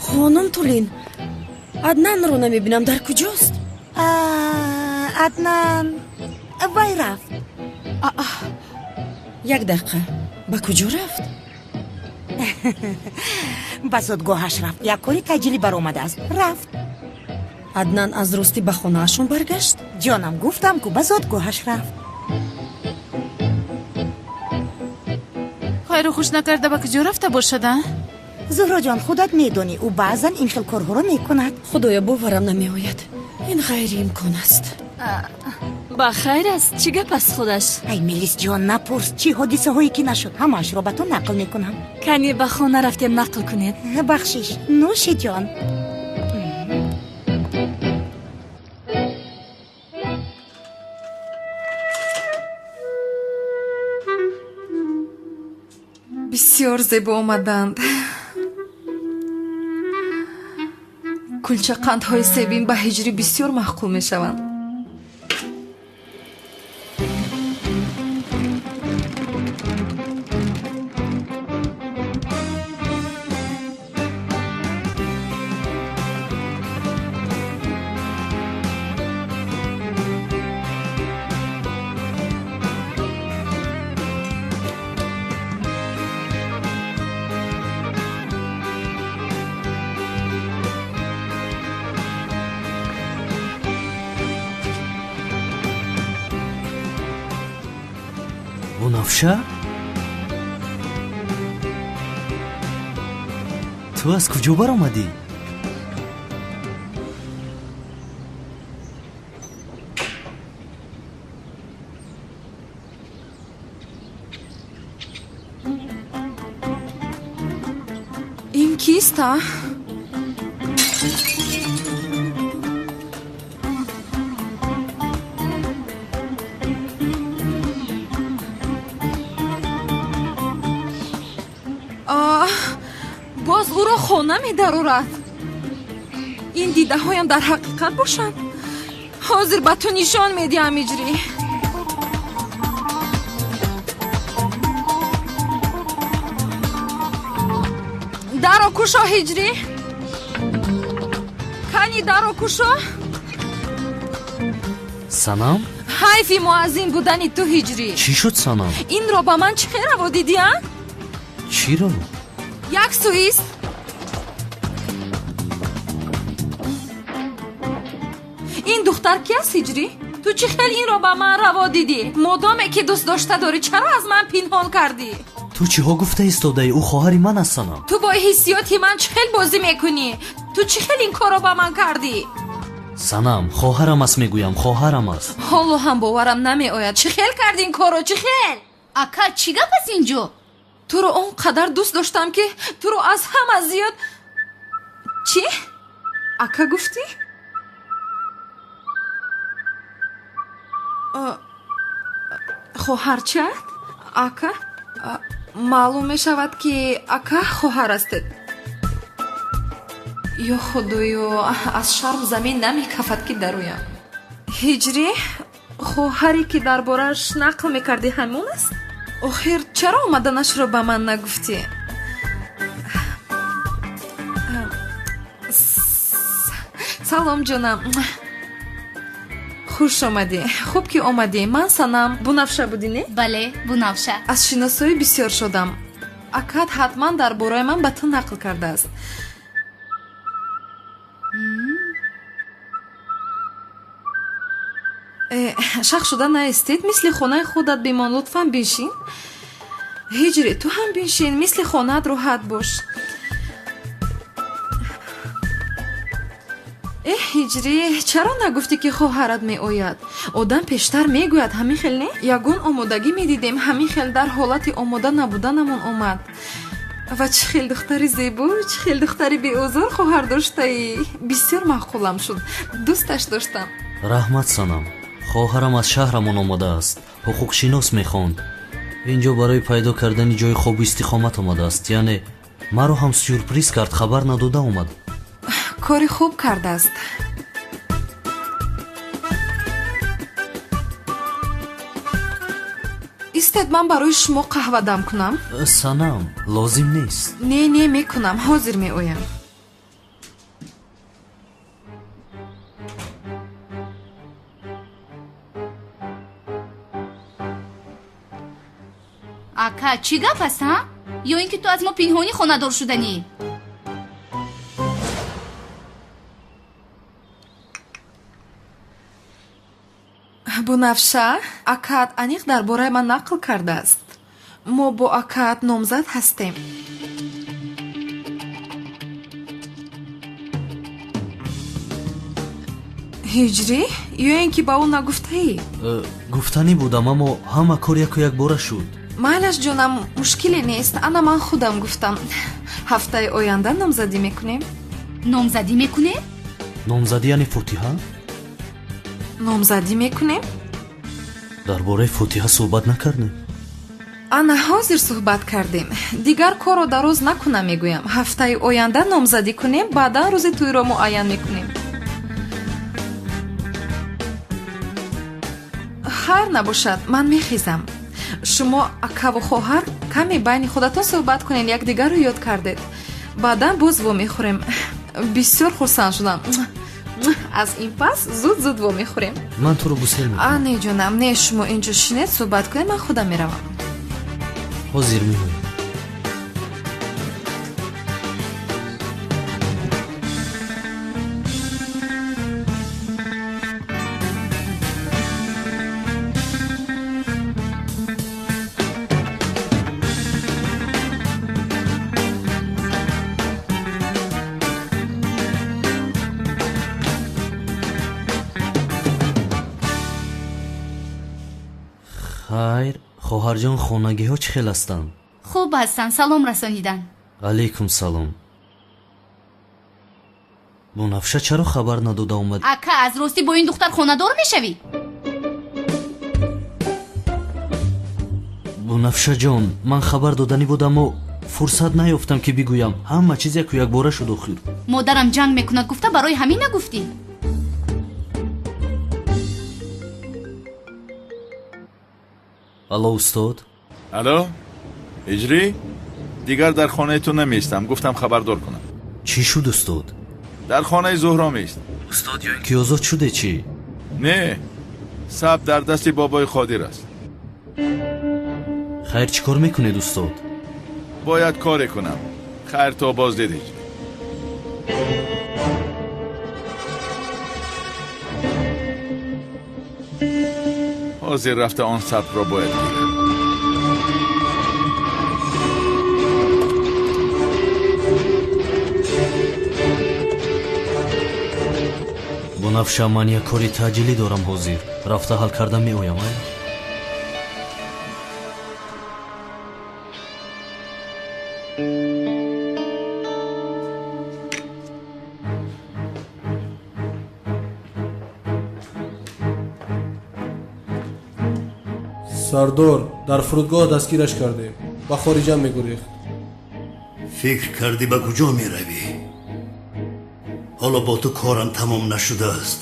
Хонум Тулин, Аднанро намебинам, дар куҷост? Аднан вай рафт. Як дақиқа, ба куҷо рафт? Ба зодгоҳаш рафт, як кори таъҷилӣ баромадааст, рафт. Аднан аз ростӣ ба хонаашон баргашт? Ҷонам, гуфтам ку, ба зодгоҳаш рафт. Хайру хуш накарда ба куҷо рафта бошад, а? Зуҳроҷон, худат медонӣ, ӯ баъзан ин хел корҳоро мекунад. Худоё, боварам намеояд, ин ғайриимкон аст. Ба хайр аст, чӣ гап аст худаш? Ай, Мелисҷон, напурс, чӣ ҳодисаҳое ки нашуд, ҳамаашро ба ту нақл мекунам. Кани ба хона рафтем, нақл кунед. Бахшиш, нӯши ҷон. Бисёр зебо омаданд. Кулчақандҳои себин ба ҳиҷрӣ бисёр маъқул мешаванд. Бунафша, ту аз куҷо баромадӣ? Ин кист, а? Боз ӯро хона медарорад. Ин дидаҳоям дар ҳақиқат бошанд? Ҳозир ба ту нишон медиҳам, Иҷрӣ. Даро кушо, Ҳиҷрӣ. Кани даро кушо. Санам? Ҳайфи муаззин будани ту, Ҳиҷрӣ. Чӣ шуд, Санам? Инро ба ман чӣ хел раво дидӣ, а? Чиро? Як сӯист. Ин духтар ки аст, Ҳиҷрӣ? Ту чӣ хел инро ба ман раво дидӣ? Модоме ки дӯст дошта дорӣ, чаро аз ман пинҳон кардӣ? Ту чиҳо гуфта истодаӣ? Ӯ хоҳари ман аст, Санам. Ту бо ҳиссиёти ман чӣ хел бозӣ мекунӣ? Ту чӣ хел ин корро ба ман кардӣ? Санам, хоҳарам аст, мегӯям, хоҳарам аст. Ҳоло ҳам боварам намеояд. Чӣ хел карди ин корро, чӣ хел? Ака, чӣ гап аст инҷо? Туро он қадар дӯст доштам, ки туро аз ҳама зиёд. Чӣ? Ака гуфтӣ? Хоҳарчаат? Ака? Маълум мешавад, ки ака хоҳар ҳастед. Ё худоё, аз шарм замин намекафад, ки дароям. Ҳиҷрӣ, хоҳаре ки дар борааш нақл мекардӣ, ҳамон аст? Охир чаро омаданашро ба ман нагуфтӣ? Салом ҷонам, хуш омадӣ. Хуб ки омадӣ. Ман Санам. Бунафша будӣ, не? Бале, Бунафша. Аз шиносоӣ бисёр шодам. Акат ҳатман дар бораи ман ба ту нақл кардааст. Шах шуда наистед, мисли хонаи худат бимон. Лутфан биншин. Ҳиҷри, ту ҳам биншин, мисли хонаат роҳат бош. Эҳ, Ҳиҷрӣ, чаро нагуфтӣ, ки хоҳарат меояд? Одам пештар мегӯяд, ҳамин хел не? Ягон омодагӣ медидем, ҳамин хел дар ҳолати омода набуданамон омад. Ва чӣ хел духтари зебо, чӣ хел духтари беозор хоҳар доштаӣ. Бисёр маъқулам шуд, дӯсташ доштам. Раҳмат, Санам. Хоҳарам аз шаҳрамон омадааст, ҳуқуқшинос мехонд. Инҷо барои пайдо кардани ҷои хобу истиқомат омадааст. Яъне маро ҳам сюрприз кард, хабар надода омад. Кори хуб кардааст. Истед, ман барои шумо қаҳва дам кунам. Санам, лозим нест. Не, не, мекунам, ҳозир меоям. Ака, чӣ гап аст, ҳа? Ё ин ки ту аз мо пинҳонӣ хонадор шуданӣ? Бунафша, акаат аниқ дар бораи ман нақл кардааст. Мо бо акаат номзад ҳастем. Ҳиҷрӣ, ё ин ки ба ӯ нагуфтаӣ? Гуфтанӣ будам, аммо ҳама кор яку якбора шуд. Майлаш ҷонам, мушкиле нест. Ана ман худам гуфтам. Ҳафтаи оянда номзадӣ мекунем. Номзадӣ мекунем? Номзадӣ яъне фотиҳа? Номзадӣ мекунем? Дар бораи фотиҳа суҳбат накардем. Ана ҳозир суҳбат кардем. Дигар корро дароз накунам, мегӯям. Ҳафтаи оянда номзадӣ кунем, баъдан рӯзи тӯйро муайян мекунем. Хайр набошад, ман мехезам. Шумо акаву хоҳар каме байни худатон суҳбат кунед, якдигарро ёд кардед. Баъдан боз вомехӯрем. Бисёр хурсанд шудам. Аз ин пас зуд зуд вомехӯрем. Ман туро гусел мекунам. А, не ҷонам, не, шумо инҷо шинед, суҳбат кунед, ман худам меравам. Ҳозир меоям. Хайр, хоҳарҷон, хонагиҳо чӣ хел ҳастанд? Хуб ҳастанд, салом расонидан. Алайкум салом. Бунафша чаро хабар надода омад? Ака, аз ростӣ бо ин духтар хонадор мешавӣ? Бунафшаҷон, ман хабар доданӣ будам, аммо фурсат наёфтам ки бигӯям. Ҳама чиз яку якбора шуд охир. Модарам ҷанг мекунад гуфта барои ҳамин нагуфтӣ? Алло, устод. Алло, Ҳиҷрӣ, дигар дар хонаи ту намеистам, гуфтам хабардор кунам. Чӣ шуд, устод? Дар хонаи Зуҳро меист. Устод, ё ин ки озод шуде чӣ? Не, саб дар дасти бобои Қодир аст. Хайр, чӣ кор мекунед, устод? Бояд коре кунам. Хайр, то боздид, Ҳиҷрӣ. Ҳозир рафта он сабрро бояд гирам. Бунафша, ман як кори таъҷилӣ дорам ҳозир. Рафта ҳал карда меоям, ай? Сардор, дар фурудгоҳ дастгираш кардем. Ба хориҷа мегурехт. Фикр кардӣ ба куҷо меравӣ? Ҳоло бо ту корам тамом нашудааст.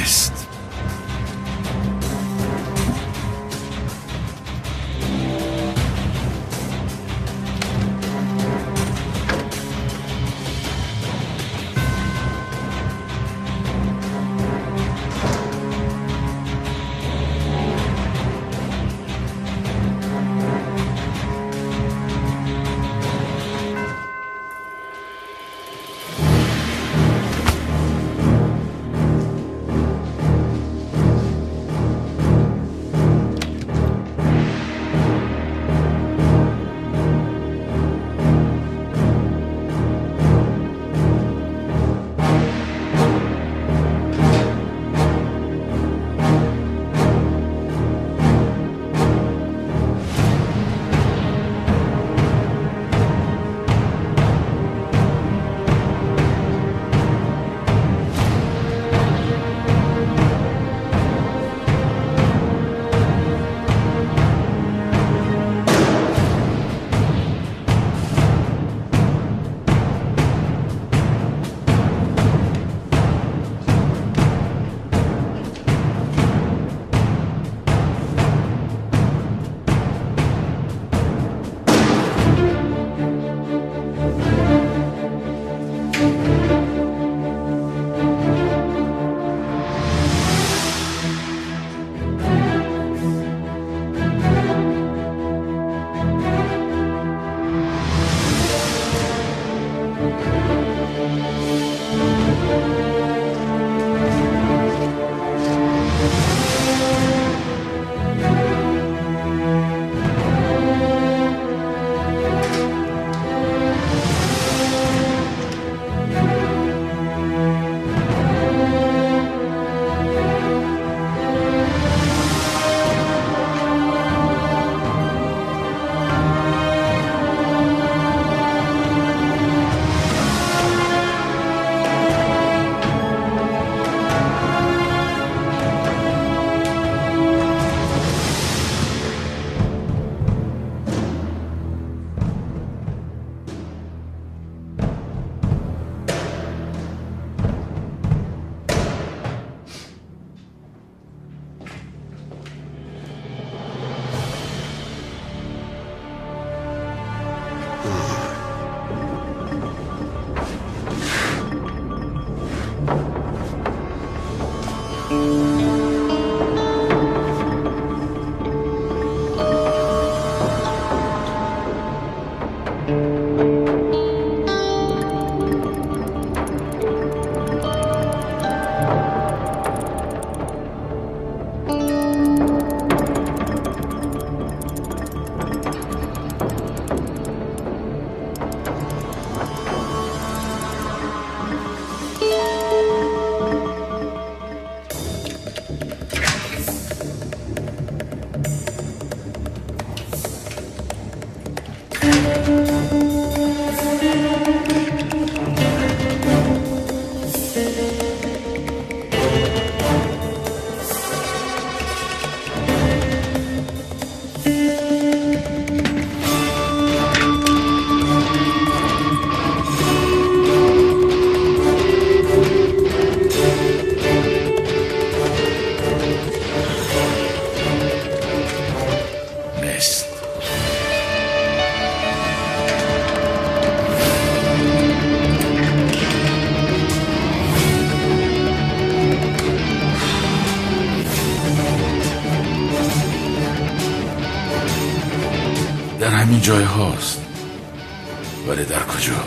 Нест. ҷой ҳаст, вале дар куҷо?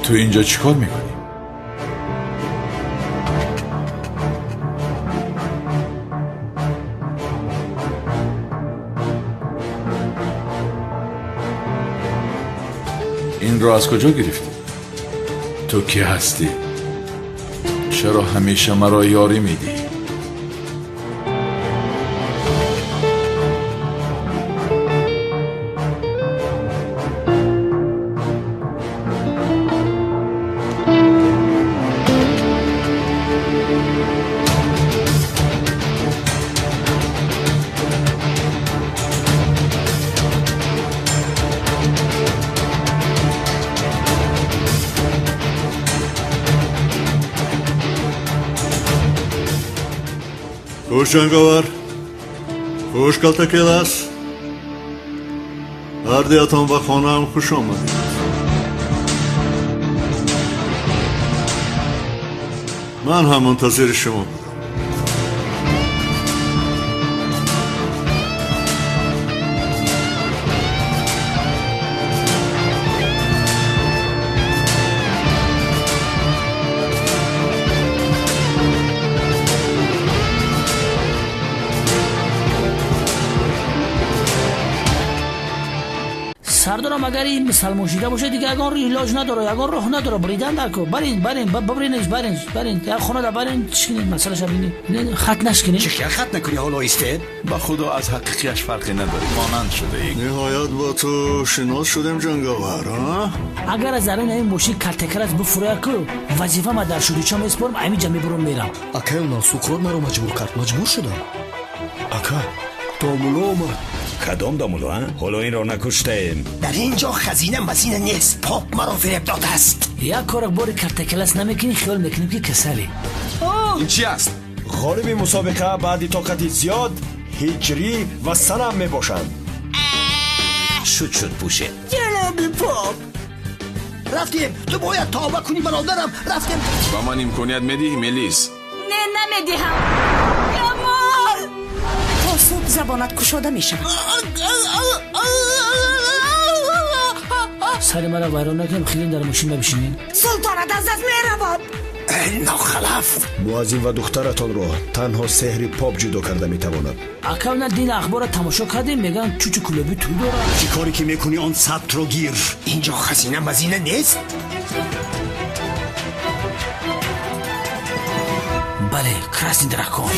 Ту инҷо чӣ кор мекунӣ? Инро аз куҷо гирифтӣ? Ту кӣ ҳастӣ? Чаро ҳамеша маро ёрӣ медиҳӣ? Хуш ҷанговар, хуш калтакелас, ҳардуятон ба хонаам хуш омадед. Ман ҳам мунтазири шумо будам. Сардорам, агар ин мусалмон шида бошад, дигар ягон илоҷ надорад, ягон роҳ надорад. Бридан дарко, барин, барин, бибринеш, барин, барин, як хонада барин, чӣ масъалаша бинед, хат нашкинед. Чӣ хел хат накунӣ ҳоло истед? Ба худо аз ҳақиқияш фарқе надорӣ, монанд шудаӣ. Ниҳоят бо ту шинос шудем, ҷанговар, а? Агар аз дарун ин мошин калтакарас буфурӯяд ку, вазифа ма дар шудича месупорам, ҳаминҷа мебурам мерам. Акай, онал Суқрот маро маҷбур кард, маҷбур шудам. Ака, домуло омад. Кадом домуло, а? Ҳоло инро накуштаем. Дар ин ҷо хазина мазина нест. Поп маро фиреб додааст. Як кора бори калтакелас намекунӣ, хиёл мекунем ки касалӣ. Ин чи аст? Ғолиби мусобиқа баъди тоқати зиёд Ҳиҷрӣ ва Санам мебошанд. Шуд, шуд, пӯшед. Ҷаноби поп, рафтем. Ту бояд тавба кунӣ, бародарам. Рафтем. Ба ман имконият медиҳӣ, Мелис? Не, намедиҳам. Камол! То субҳ забонат кушода мешавад. Сари маро вайрон накунем, хеле дар мошин набишинем. Султонат аз даст меравад. Нохалаф! Муаззин ва духтаратонро танҳо сеҳри поп ҷудо карда метавонад. Ака, на дин ахборро тамошо кардем, мегӯянд чучу кулоби тӯй дорад. Чӣ коре ки мекунӣ, он сабтро гир. Ин ҷо хазина мазина нест. Бале, красный дракон.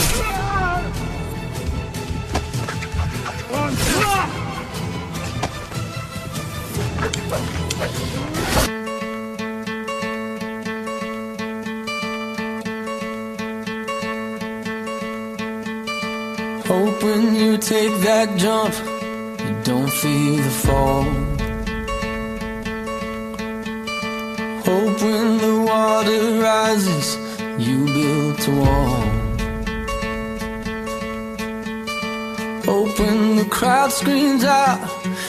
Hope when you take that jump, you don't feel the fall. Hope when the water rises, you built a wall. Hope when the crowd screams out,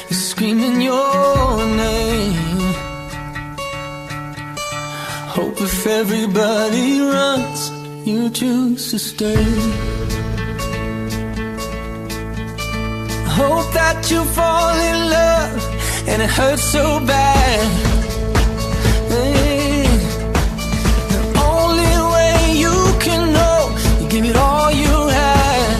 you're screaming your name. Hope if everybody runs, you choose to stay. Hope that you fall in love and it hurts so bad. Hey, the only way you can know, you give it all you had.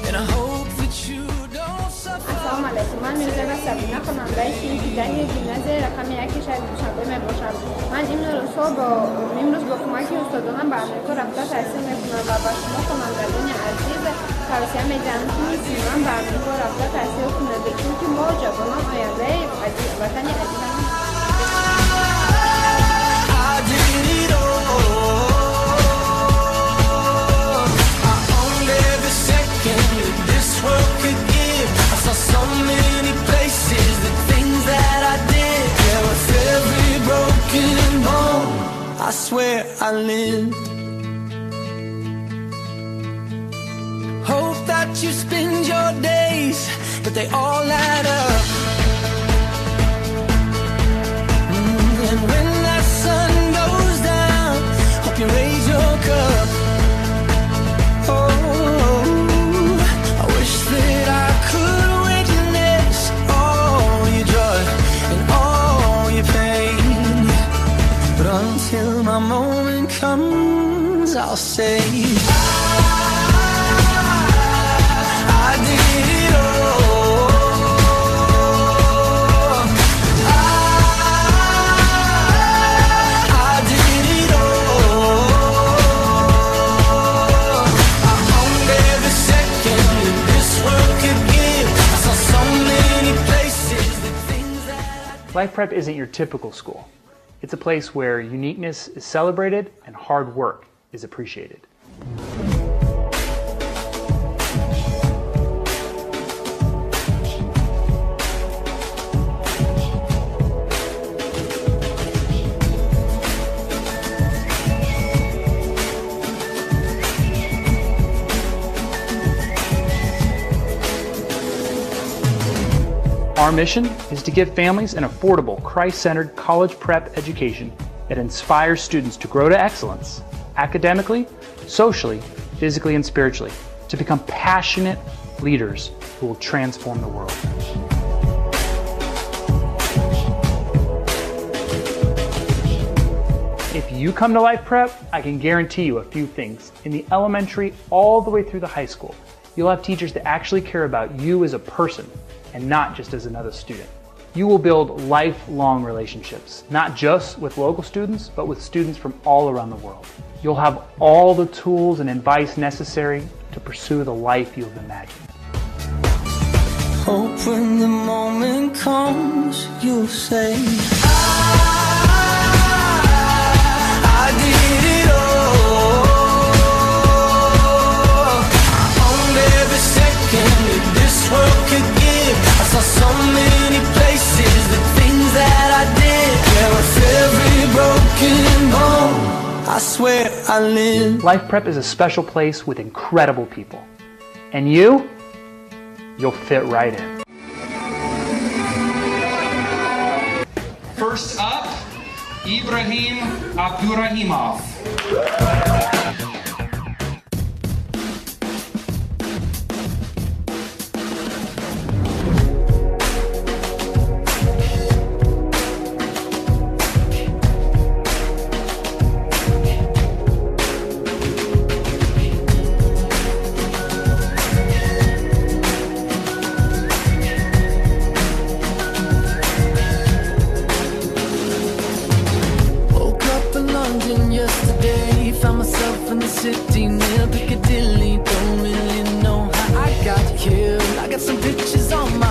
And I hope that you don't suffer. Ассалому алайкум. Ман Мирзоева Сабина, хонандаи синфи даҳи гимназияи рақами яки шаҳри Душанбе мебошам. Ман имрӯз бо кӯмаки устодонам ба Амрико рафта таҳсил мекунам ва ба шумо, хонандагони азиз, тавсия медиҳам, ки мисли ман ба Амрико рафта таҳсил кунед, чунки мо ҷавонон ояндаи ватани азизам. I did it all. I owned every second that this world could give. I saw so many places, the things that I did. Yeah, with every broken bone, I swear I lived. Hope that you spend your days, but they all add up. And when that sun goes down, hope you raise your cup. Oh, I wish that I could witness all your joy and all comes, I'll say, I did it all. I did it all. I owned every second that this world could give. I saw so many places, the things that Life Prep isn't your typical school. It's a place where uniqueness is celebrated and hard work is appreciated. Our mission is to give families an affordable, Christ-centered college prep education that inspires students to grow to excellence academically, socially, physically, and spiritually, to become passionate leaders who will transform the world. If you come to Life Prep, I can guarantee you a few things. In the elementary all the way through the high school, you'll have teachers that actually care about you as a person and not just as another student. You will build lifelong relationships, not just with local students, but with students from all around the world. You'll have all the tools and advice necessary to pursue the life you've imagined. Hope when the moment comes, you'll say, I did it all. I owned every second that this world could give. I saw so many places, the things that I did. Yeah, with every broken bone, I swear I live. Life Prep is a special place with incredible people. And you, you'll fit right in. First up, Ibrahim Abdurahimov. Woke up in London yesterday, found myself in the city near Piccadilly. Don't really know how I got here. I got some pictures on my